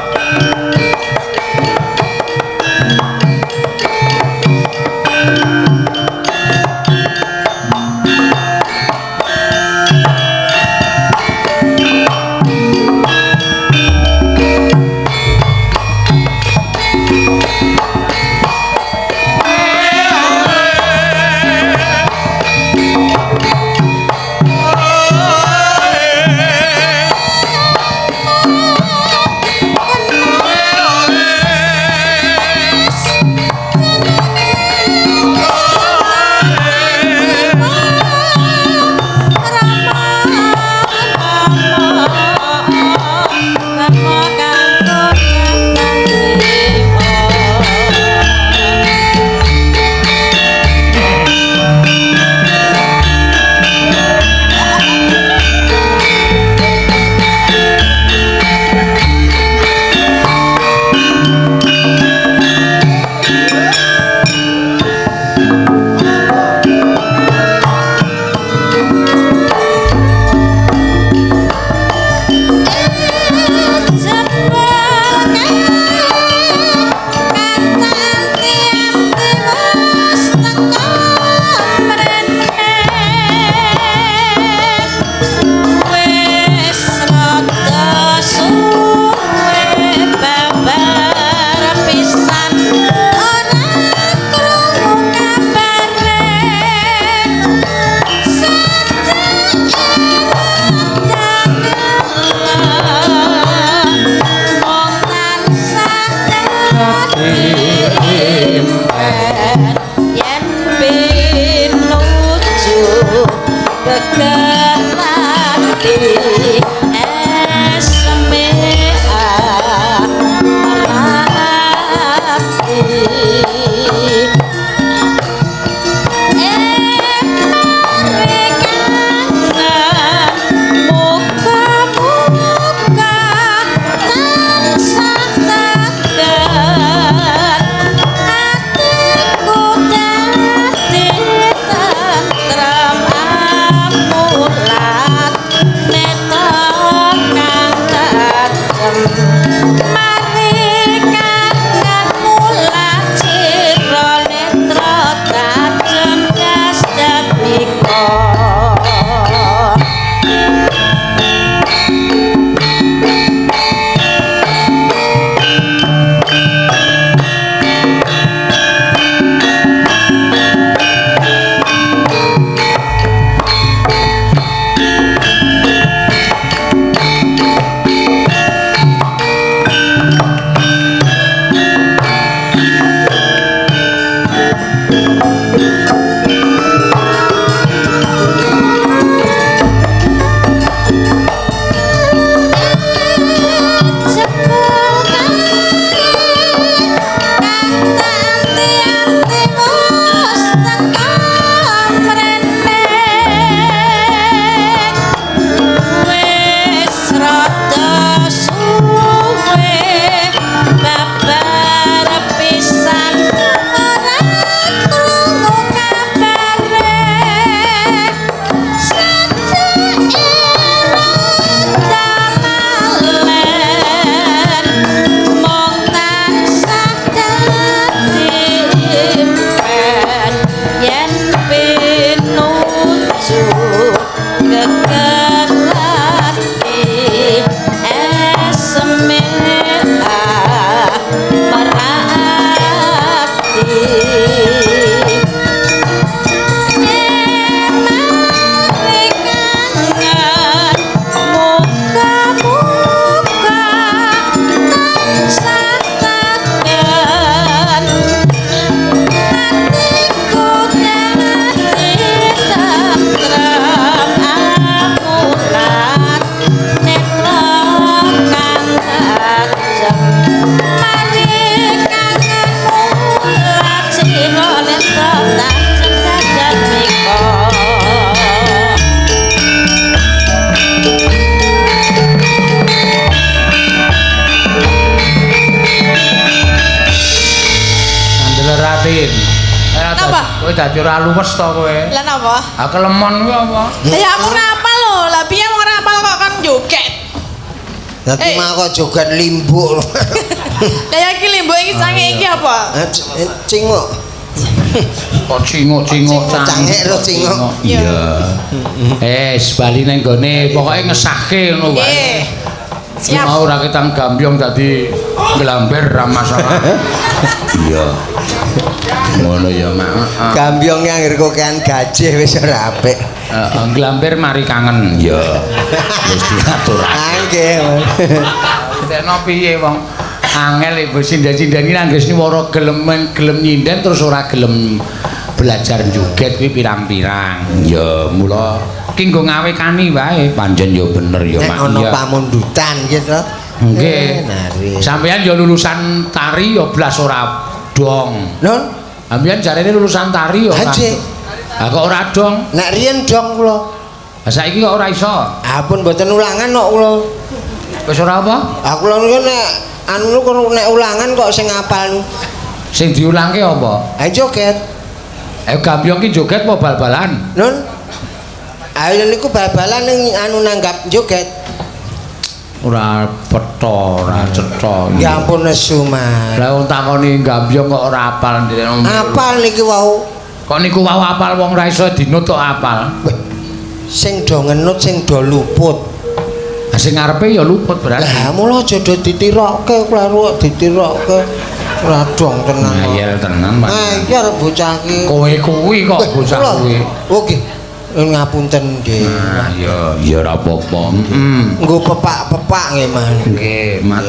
Napa? Kowe dadi ora luwes to kowe. Lah napa? Ha kelemon kuwi apa? Lah ya aku ora apal lho. Lah piye wong ora apal kok kon joget. Dadi Eh. mau kok joget limbuk. Lah ya iki limbuk iki sange iki apa? Cinguk. Kok cinguk-cinguk Cangik lho, cinguk. Iya. Bali nang gone pokoke ngesahke ngono wae. Nggih. Siap. Mau ora ketang gambyong dadi nglamber ra masalah. Iya. Ngono ya, Mak. Heeh. Gambyong yang kokean gajih wis ora apik. Heeh, nglamber mari kangen. Iya. Wis diaturake. Ah nggih. Tekno piye wong angel ibu sinden-sinden iki anggere niwara gelem gelem nyinden terus ora gelem belajar joget kuwi pirang-pirang. Ya mula ki nggo ngawekani wae pancen ya bener ya Nek Mak. ana Iya. pamundutan gitu. Nggih. Nari. Sampeyan ya lulusan tari ya blas ora dong. Nun, Sampeyan jarene lulusan tari ya ora. Nggih. Lah kok ora dong? Nek riyen dong kula. Lah saiki kok ora iso. Ampun mboten ulangan kok kula. Wis ora apa? Aku kula niku nek anu kok nek ulangan kok sing ngapal. Sing diulangke apa? Ayo joget. Ayo gambyong ki joget apa bal-balan? Nun. Ayo niku bal-balan ning anu nanggap joget. Ora petha, ora cetha. Ya ampun nesu, Mas. Lah wong takoni gambyong kok ora apal. Apal niki wau. Kok niku wau apal wong ora iso dinut kok apal. Weh, sing do ngenut sing do luput. Lah sing ngarepe ya luput berarti. Lah mula aja do ditirokke kleru kok ditirokke. Ora dong tenan. Ngayal tenan, Pak. Ngayal bocah iki. Kowe kuwi kok bocah kuwi. Oh nggih. Ngapunten nggih. Nah, ya ya ora apa-apa. Heeh. Nggo pepak-pepak nggih, Mas. Nggih, Mas.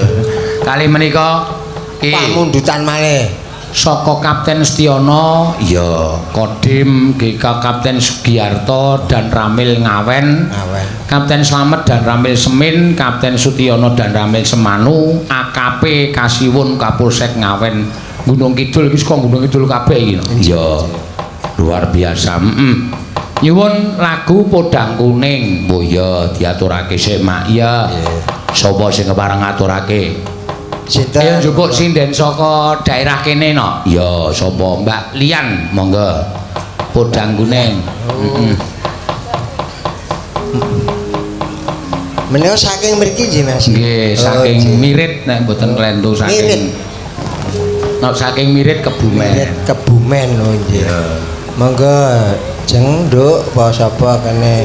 Kali menika ki Pamundutan malih. saka Kapten Setiono, ya Kodim GK Kapten Sugiarto dan Ramil Ngawen. Ngawen. Kapten Slamet dan Ramil Semin, Kapten Sutiono dan Ramil Semanu, AKP Kasiwun Kapolsek Ngawen, Gunung Kidul iki saka Gunung Kidul kabeh iki. Iya. Luar biasa. Heeh. Nyuwun lagu Podang Kuning. Oh iya, diaturake sik, Mak. Iya. Sapa sing kepareng ngaturake? Sinten? Ayo njupuk sinden saka daerah kene no. Iya, sapa? Mbak Lian, monggo. Podang Kuning. Heeh. Menika saking mriki nggih, Mas. Nggih, saking Mirit nek mboten klentu saking. Mirit. Nek saking Mirit Kebumen. Mirit Kebumen oh nggih. Monggo jeng nduk apa sapa kene.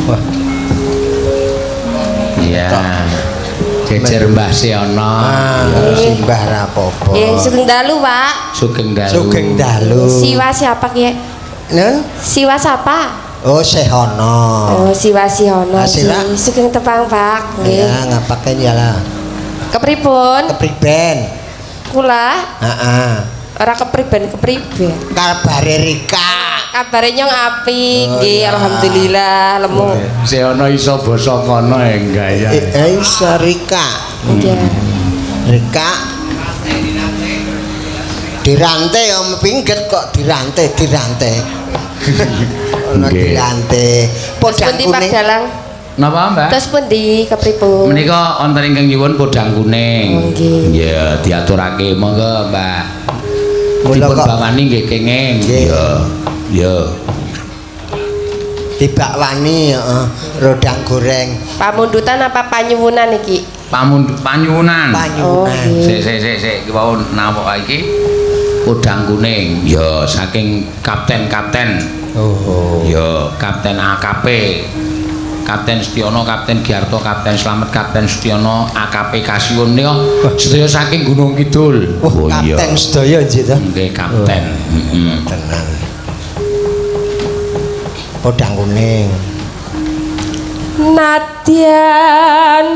Wah, Iya. Jejer Mbah Seono. ah, simbah ra apa-apa. Nggih, sugeng dalu, Pak. Sugeng dalu. Sugeng dalu. Siwa siapa ki? Nun? Siwa siapa? Oh, Sehono. Oh, Siwa Sihono. Ah, sira. Nggih, Sugeng tepang, Pak. Nggih. Ya, ngapaken ya lah. Kepripun? Kepriben. Kula Heeh. ora kepriben kepriben. Kabare Rika. Kabare nyong apik, Oh, nggih, ya. alhamdulillah lemu. Seono iso basa kono enggak ya. Iso Rika. Nggih. Rika. Dirante ya pingget kok dirante, dirante. Ono Nggih. dirante. Terus Podang pundi Pak kuning. Dalang? Napa, Mbak? Terus pundi kepripun? Menika wonten ingkang nyuwun podang kuning. Oh, nggih. Iya, diaturake monggo, Mbak. Mula Dipun kok bawani nggih kenging. Nggih. Iya. Iya. dibakwani heeh, rodang goreng Pamundutan apa panyuwunan iki? Panyuwunan. panyuwunan. Oh, nggih. Sik sik sik sik iki wau napa iki? Podang kuning. Ya, saking kapten-kapten. Oh. Ya, Kapten AKP. Kapten Setiono, Kapten Giarto, Kapten Slamet, Kapten Sutiono, AKP Kasiwun nika sedaya saking Gunung Kidul. Wah, kapten sedaya nggih to. Nggih, kapten. Heeh. Tenan. Podang kuning. Nadyan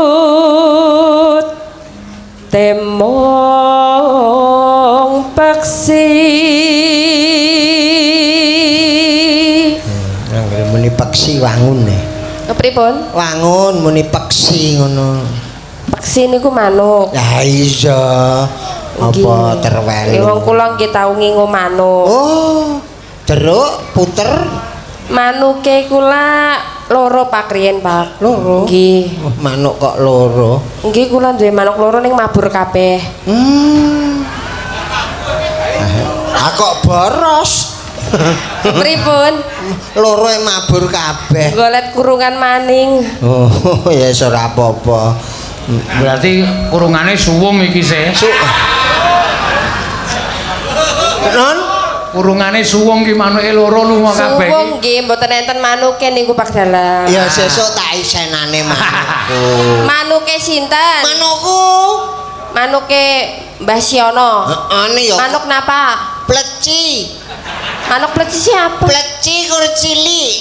wujud temong peksi. Anggere muni peksi wangun e. Kepripun? Wangun muni peksi ngono. Peksi niku manuk. Lah iya. Apa terwelu? Nggih wong kula nggih tau ngingu manuk. Oh, jeruk puter Manuke kula loro Pak riyen, Pak. loro. Nggih. Wah, manuk kok loro. Nggih kula duwe manuk loro ning mabur kabeh. Ah kok boros. Pripun? Loro mabur kabeh. Golet kurungan maning. Oh, ya wis ora apa-apa. Berarti kurungane suwung iki sih. Non? Kurungane suwung ki manuke loro lunga kabeh. Suwung nggih mboten enten manuke niku Pak Dalang. Ya sesuk tak isenane manukku. Manuke sinten? Manukku. Manuke Mbah Siono. Heeh ya. Manuk napa? Pleci. Manuk pleci siapa? Pleci kur cilik.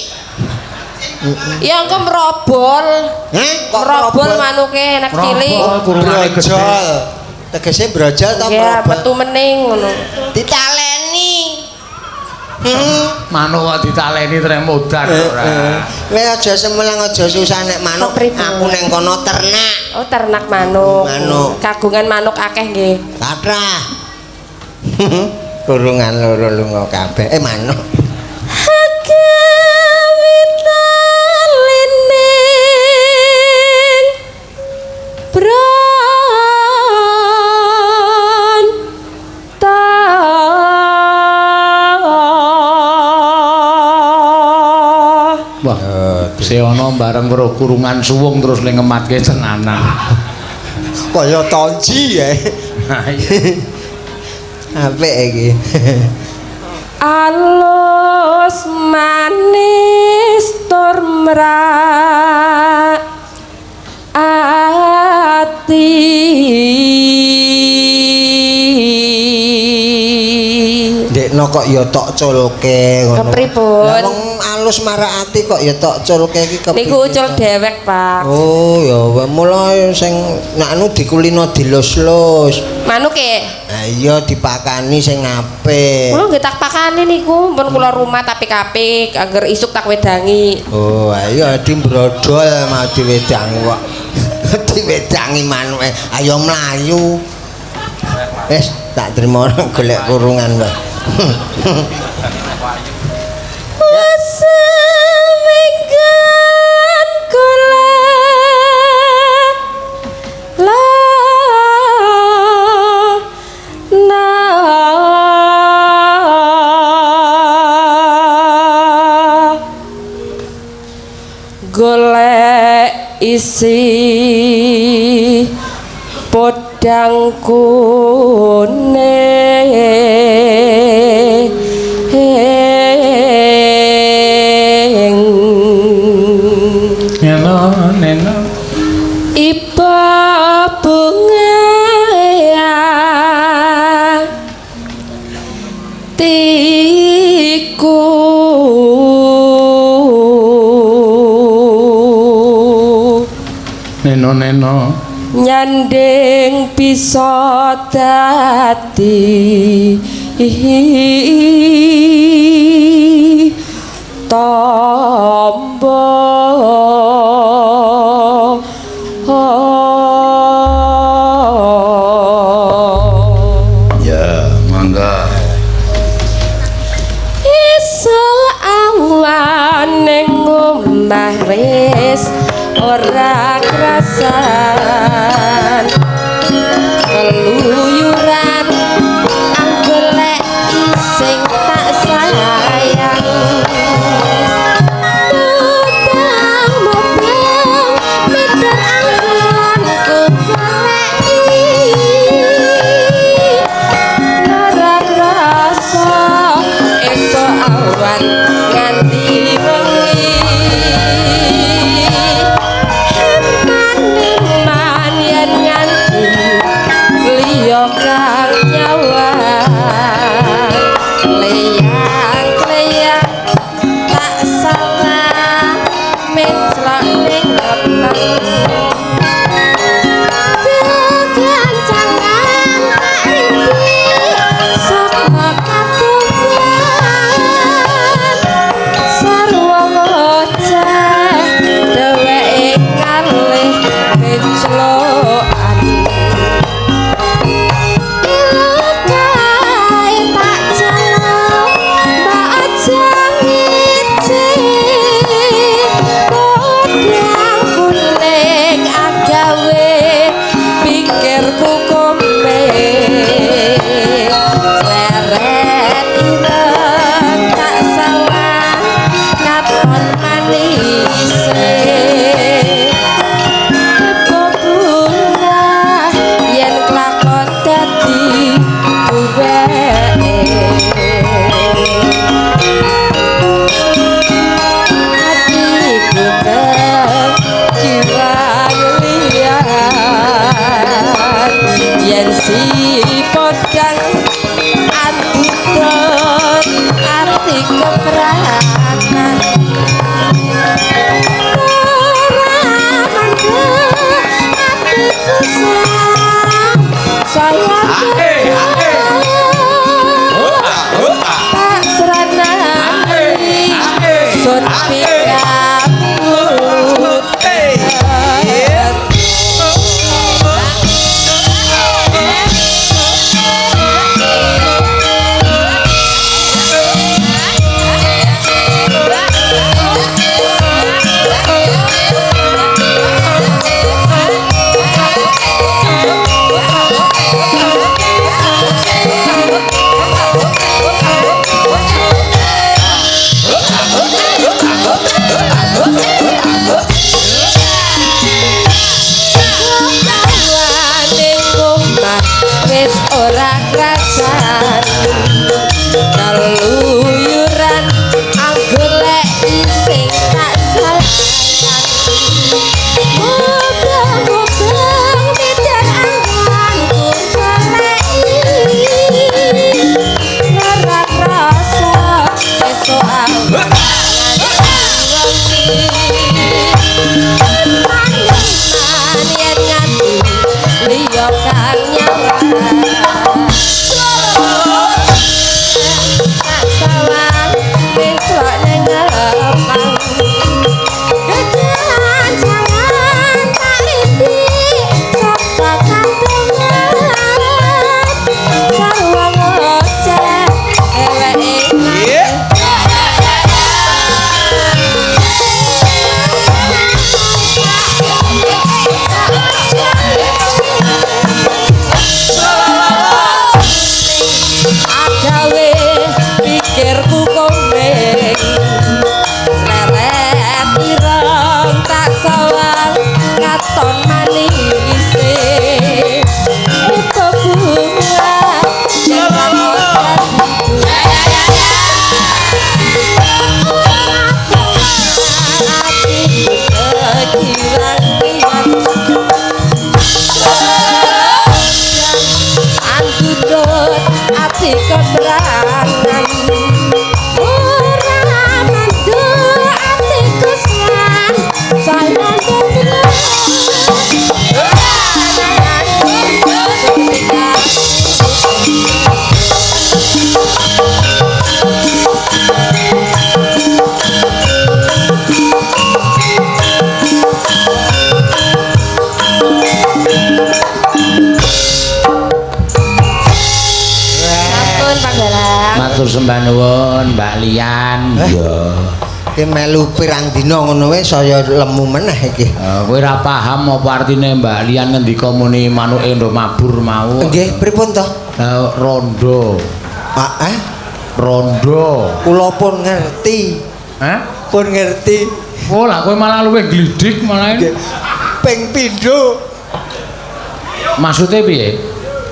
Ya engko merobol. Heh, kok merobol manuke anak cilik. Kurungane gede. Brojol. Tegese brojol ta Ya merobol? metu mening ngono. Ditaleni. Manuk kok ditaleni trek modar ora. Kowe aja semelang aja susah nek manuk. Aku neng kono ternak. Oh, ternak manuk. Manuk. Kagungan manuk akeh nggih. Kathah. Kurungan loro lunga kabeh. Manuk. Kawitalining bronta. Wah, Seono bareng weruh kurungan suwung terus ning ngematke tenanan. Kaya tonji ya. Ha iya. Apik iki. Alus manis tur mrak ati. Ndekno kok ya tok culke ngono. Kepripun? Lah wong alus marak ati kok ya tok culke iki kepiye? Niku ucul dewek, Pak. Oh ya mula sing nek anu dikulino dilus-lus. Manuke. Lah iya dipakani sing apik. Kula nggih tak pakani niku, pun kula rumah apik-apik, angger isuk tak wedangi. Oh ayo dimbrodol mau diwedangi kok. Diwedangi manuke, ayo mlayu. Wis tak trimo golek kurungan wae. Waseminggan kula la na golek isi podang kuning. Neno, neno. Iba bunga tiku Neno, neno. Nyanding bisa dadi tombo. Ya, mangga. Isul awan ning omah wis ora krasan keluyuran anggolek sing tak sayang. Mubang mubang meter anggonku goleki ora krasa esuk awan nganti wengi. Eman-eman yen nganti liya kang nyawang leyang-leyang tak salah menclok ning weteng. Kegancangan tak rindi saka katuban sarwa ngoceh dheweke kalih benclokan. Ilukae tak jaluk mbak aja ngece podang kuning agawe pikirku kombe. Lerek Sleret ireng tak sawang katon manise. Kebo bunga yen klakon dadi duweke. Atiku jiwa liyan yen si podang andutut ati kepranan. Ora mandek atiku sang saya tak sranani sun pikaput. Kawane omah wis ora krasan keluyuran anggur lek ising tak sayang. Mubeng-mubeng midan anganku goleki ora krasa esuk awan wengi. Eman yen nganti liya kang nyawang tak sawang besok nang lepang. Jangan tak riti saka kandungan sarwa ngoceh eweke. Agawe pikirku komeng sleret ireng tak sawang katon manise. Epo bunga yen atiku sekiwan-kiwan andutut ati keberangan. Ora mandek atiku sang sayang. Sampun Pak Dalang. Matur sembah nuwun Mbak Lian. Iya. Iki melu pirang dina ngono wae saya lemu meneh iki. Kowe ora paham apa artine Mbak Lian ngendika muni manuke ndo mabur mau. Nggih, pripun to? Rondo. Ah, eh? Rondo. Kula pun ngerti. Hah? Pun ngerti. Oh, lah kowe malah luwih glidik malah. Nggih. Ping pindho. Maksude piye?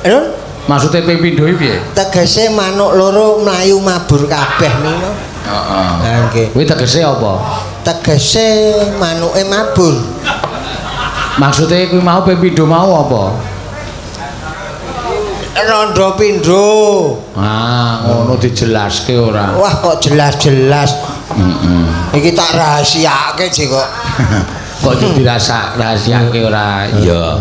Lho, Maksude ping pindho iki piye? Tegese manuk loro mlayu mabur kabeh niku. Heeh. Ha nggih. Kuwi tegese apa? Tegese manuke mabur. Maksude kuwi mau ping pindho mau apa? Rondo pindho. Ah, ngono dijelaske ora. Wah, kok jelas-jelas. Heeh. Iki tak rahasiake sih kok. Kok dirasa rahasiake ora? Iya.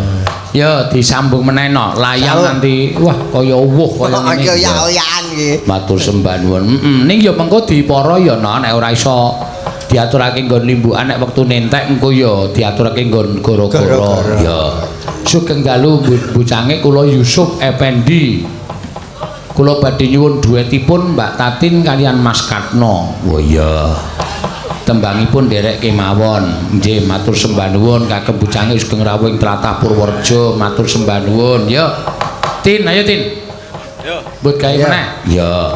Ya disambung meneh no. Layang nanti wah kaya uwuh kaya ngene. Kaya oyak-oyakan iki. Matur sembah nuwun. Heeh. Ning ya mengko dipara ya no, nek ora iso diaturake nggon limbukan nek wektu nentek engko ya diaturake nggon goro-goro. Ya. Sugeng dalu bucange kula Yusuf Effendi. Kula badhe nyuwun duetipun Mbak Tatin kalian Mas Katno. Oh iya. Tembangipun nderek kemawon. Nggih, matur sembah nuwun kagem bucange sugeng rawuh ing tlatah Purworejo, matur sembah nuwun. Yo. Tin, ayo Tin. Yo. Mbut gawe meneh. Yo.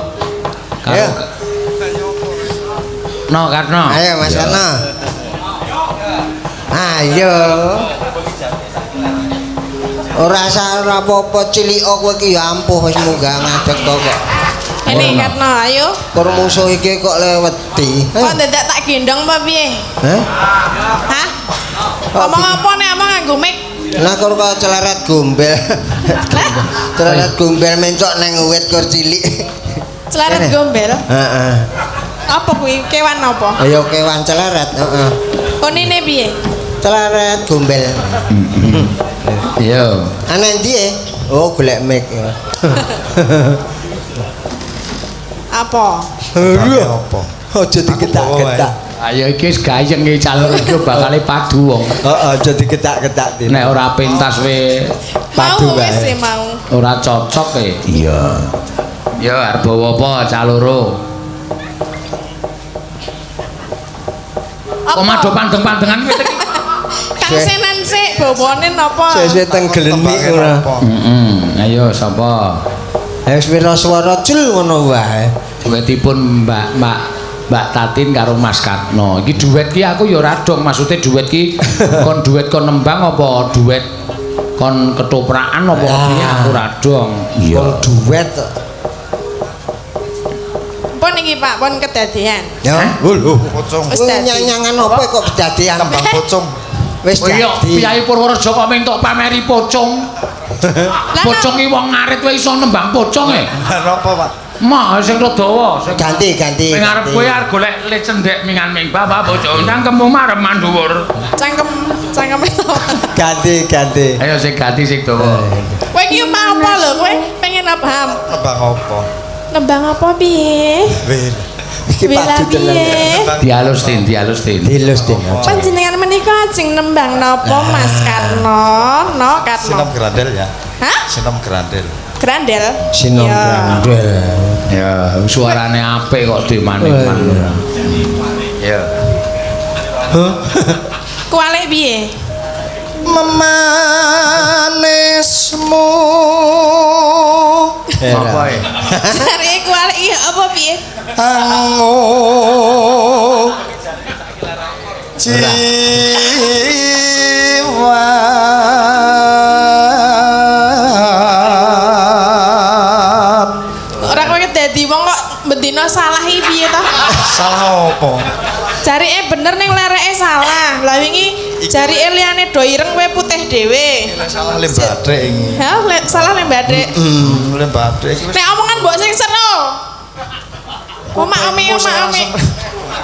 Ayo. No, Karno. Ayo Mas Karno. Ayo. Ora usah ora apa-apa cilika kowe iki ya ampuh wis munggah ngadeg to kok. Ini Karno, ayo. Kur musuh iki kok leweti. Kok dadak tak gendong apa piye? Hah? Hah? Ngomong apa nek omong nganggo mic? Nah kur kok celeret gombel. Celeret gombel mencok nang wit kur cilik. Celeret gombel. Heeh. Apa kuwi? Kewan apa? Ayo kewan celeret, heeh. Konine piye? Celeret gombel. Iya. Ana endi e? Oh, golek mic ya. Apa? Apa? Aja diketak-ketak. Ayo iki wis gayeng iki calon iki bakale padu wong. Heeh, aja diketak-ketak. Nek ora pentas we Padu Mau wis wae. mau. ora cocok e. Iya. Ya arep bawa apa caloro? Apa? Kok mado pandeng-pandengan kuwi iki? Kang Senan sik bawane napa? Sesuk teng glenik ora. Heeh. Ayo sapa? Ayo wis wira swara cul ngono wae. Duetipun Mbak Tatin karo Mas Karno. Iki duet ki aku ya ora dong, maksude duet ki kon duet kon nembang apa duet kon ketoprakan apa piye aku ora dong. Kon duet kok. Pun iki Pak, pun kedadean. Ya. Lho, pocong. Wis dadi. Nyanyangan apa kok kedadean? Tembang pocong. Wis Oh iya, dadi. Piyai Purworejo kok mentok pameri pocong. Pocong ki wong ngarit wae iso nembang pocong e. Lah napa, Pak? Mah sing rada dawa, sing Ganti, ganti. Sing arep kowe arep golek le cendhek mingan ming bapak pocong cangkemmu marem manduwur. Cangkem, cangkeme. Ganti, ganti. Ayo sing ganti sing dawa. Kowe iki omah apa lho? Kowe pengen apa? Tembang apa? Nembang apa piye? Wil. Iki padu tenan. Dialus tin, dialus tin. Dilus tin. Panjenengan menika ajeng nembang napa Mas Karno? No Karno. Sinom Grandel ya. Hah? Sinom Grandel. Grandel. Sinom Ya. Grandel. Ya, suarane apik kok dimanik-man. Ya. Kualik piye? Memanismu. Apa e? Jare kualik iki apa piye? Angu jiwa. Ora kowe dadi wong kok bendina salah iki piye to? Salah apa? Jarike bener ning lereke salah. Lah wingi jarike liyane do ireng kowe putih dhewe. Salah lembadek iki. Hah, salah lembadek. Lembadek iki wis Nek omongan mbok sing seru. Omak omi omak omi.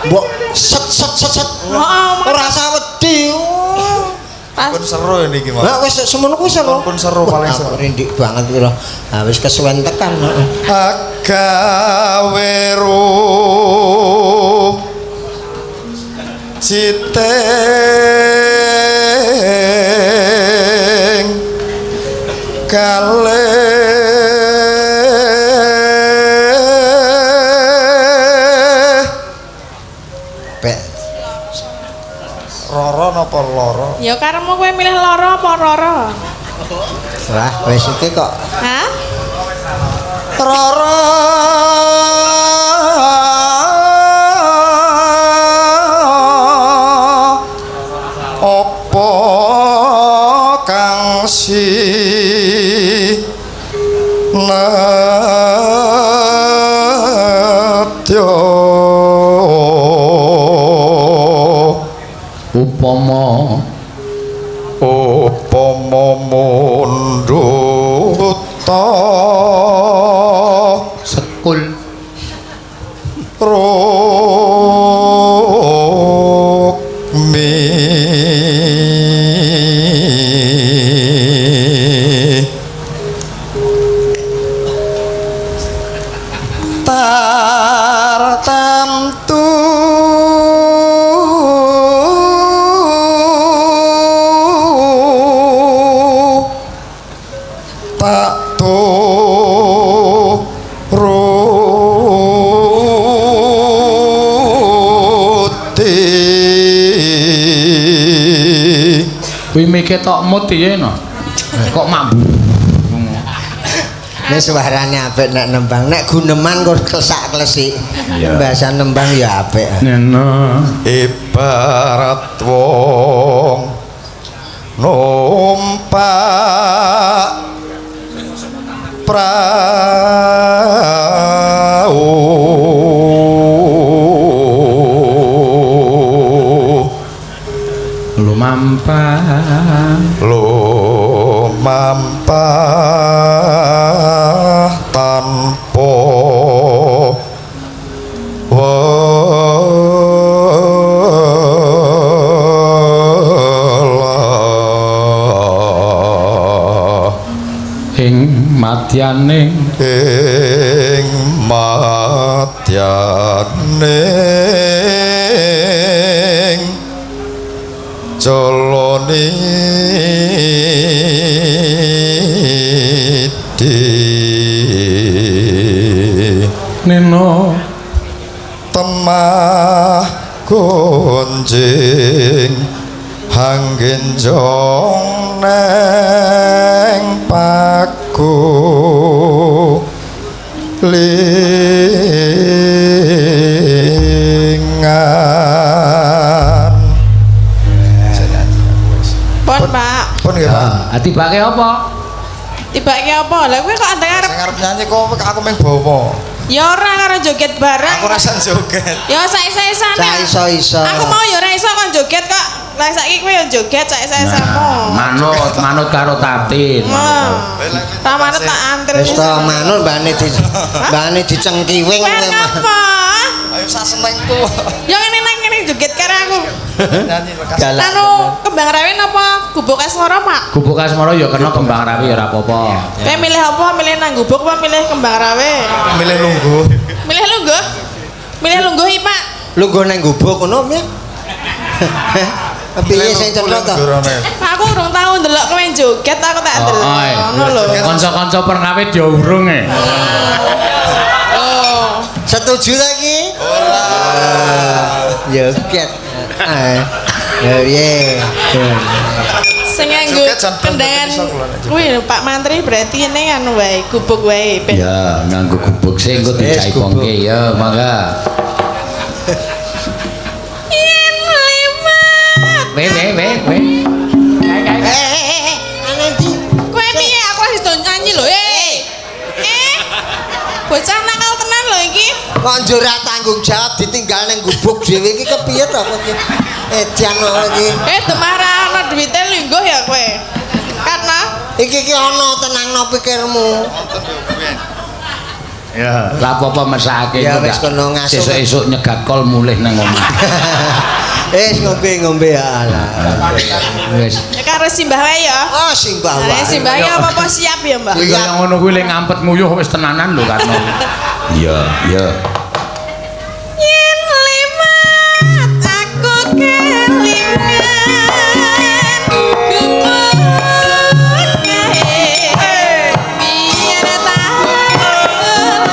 Mbok set set set set. Heeh, Ora usah wedi. Pun seru ini iki, Mas. Lah wis semono kuwi seru. Pun seru paling Wah, seru. aku rindik banget kuwi lho. Ah wis kesuwen tekan. Agawe ruh citing kalih Pek. Roro napa loro? Ya karepmu kowe milih loro apa roro? Wah, wis iki kok. Hah? Roro apa kang si nedya Upama upama mundhuta sekul rukmi tartamtu tak turuti. Kuwi mike tok mut piye no? Kok mambu. Nek suarane apik nek nembang, nek guneman kok klesak-klesik. Bahasa nembang ya apik. Nena ibarat wong numpak prau lumampah lumampah tanpa welah ing madyaning ing madyaning joloni di nena temah gonjing hanggenjong neng paku lingan. Pon, Pak. Pun nggih, Pak. Ah, tibake apa? Tibake apa? Lah kowe kok anteng arep Sing arep nyanyi kok aku mung bawa. Ya ora karo joget bareng. Aku rasa joget. Ya saisa-isane. Saiso-iso. Aku mau ya ora iso kon joget kok. Lah saiki kowe ya joget saisa-isamu. Manut, manut karo Tatin. Ta manut tak antil. Wis to manut mbane di mbane dicengkiwing Kowe ngapa? Ayo sak senengku. Ya ngene nang ngene joget karo aku. Nyanyi lekas. Galak. Anu Kembang Rawe napa Gubuk Asmara, Pak? Gubuk Asmara ya kena Kembang Rawe ya ora apa-apa. Kowe milih apa? Milih nang gubuk apa milih Kembang Rawe? Milih lungguh. Milih lungguh? Milih lungguh iki, Pak. Lungguh nang gubuk ngono piye? Piye sing cetha to? Aku urung tau ndelok kowe joget, aku tak ndelok. Ngono lho. Kanca-kanca pernawit ya urung e. Oh. Setuju ta iki? Ora. Joget. Ya piye? Sing nganggo kendangan kuwi lho Pak Mantri berarti ini anu wae, gubuk wae ben. Ya, nganggo gubuk sing engko dicaipongke ya, mangga. Yen liwat. We we we we. Eh, ana ndi? Kowe piye aku wis do nyanyi lho, eh. Eh. Bocah nakal tenan lho iki. Kok njur ora tanggung jawab ditinggal ning gubuk dhewe iki kepiye to kowe iki? Edan kok iki. Eh, demara ana duwite lungguh ya kowe. Karena Iki ki ana tenangno pikirmu. Ya, lah apa-apa mesake Ya wis kono ngasuh. Sesuk-esuk nyegat kol mulih nang omah. Wis ngombe-ngombe ya Allah. Wis. ya karo simbah wae ya. Oh simbah Lah wae. simbah ya apa-apa siap ya, Mbak. Kuwi kaya ngono kuwi le ngampet nguyuh wis tenanan lho Karno. Iya, iya. Yen liwat aku kelingan gubuk kae biar tahu leren.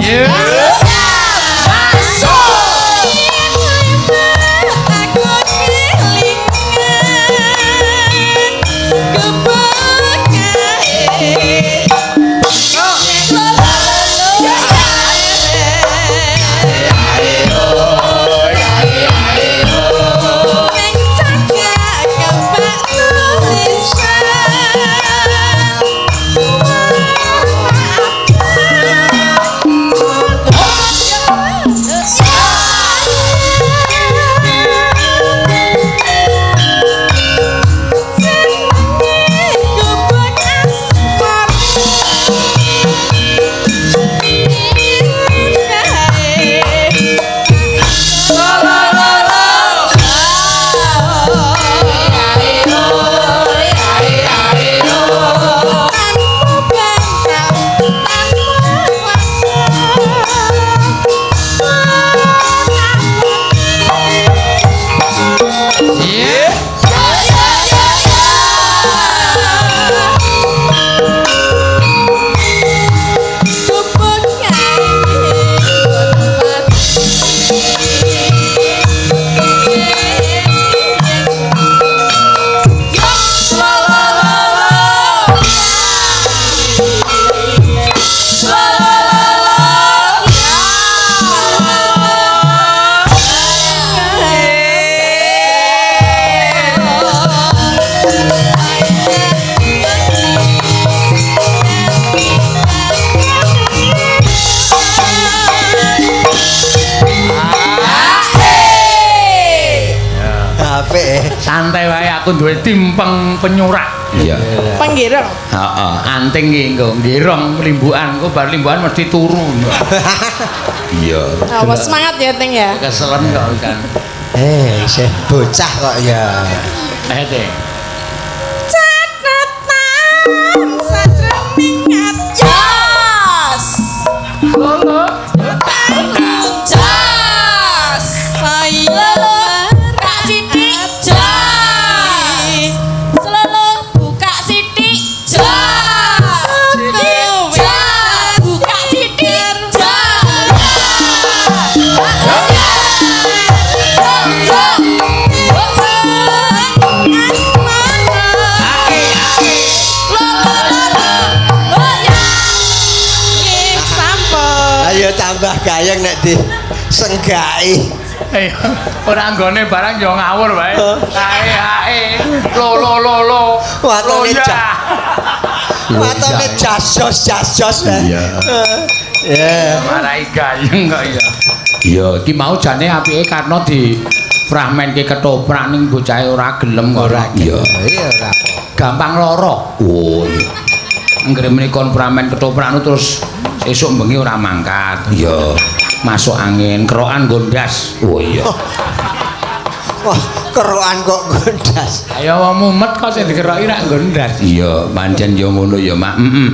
Yeah. Santai wae aku duwe tim penyurak. Iya. Penggirong. Heeh, anting iki nggo nggirong limbukan, engko bar limbukan mesti turu. Iya. Apa semangat ya, Ting ya? Keselen kok kan. Isih bocah kok ya. Teh. Catatan sajroning ati. Lolo. Jas. Saya tambah gayeng nek disenggaki. Ora nggone barang yo ngawur wae. Ae ae. Lo lo lo lo. Watone watone jasos jasos. Iya. Ya. Marai gayeng kok ya. Iya, iki mau jane apike karena di fragmenke ketoprak ning bocahe ora gelem kok. Ora. Iya. Iya ora. Gampang lara. Oh iya. Anggere menika fragmen ketoprak terus esuk bengi ora mangkat. Iya. Masuk angin, kerokan gondas. Oh iya. Wah, kerokan kok gondas. Ayo wong mumet kok sing dikeroki rak gondas. Iya, pancen yo ngono ya, Mak. Heeh.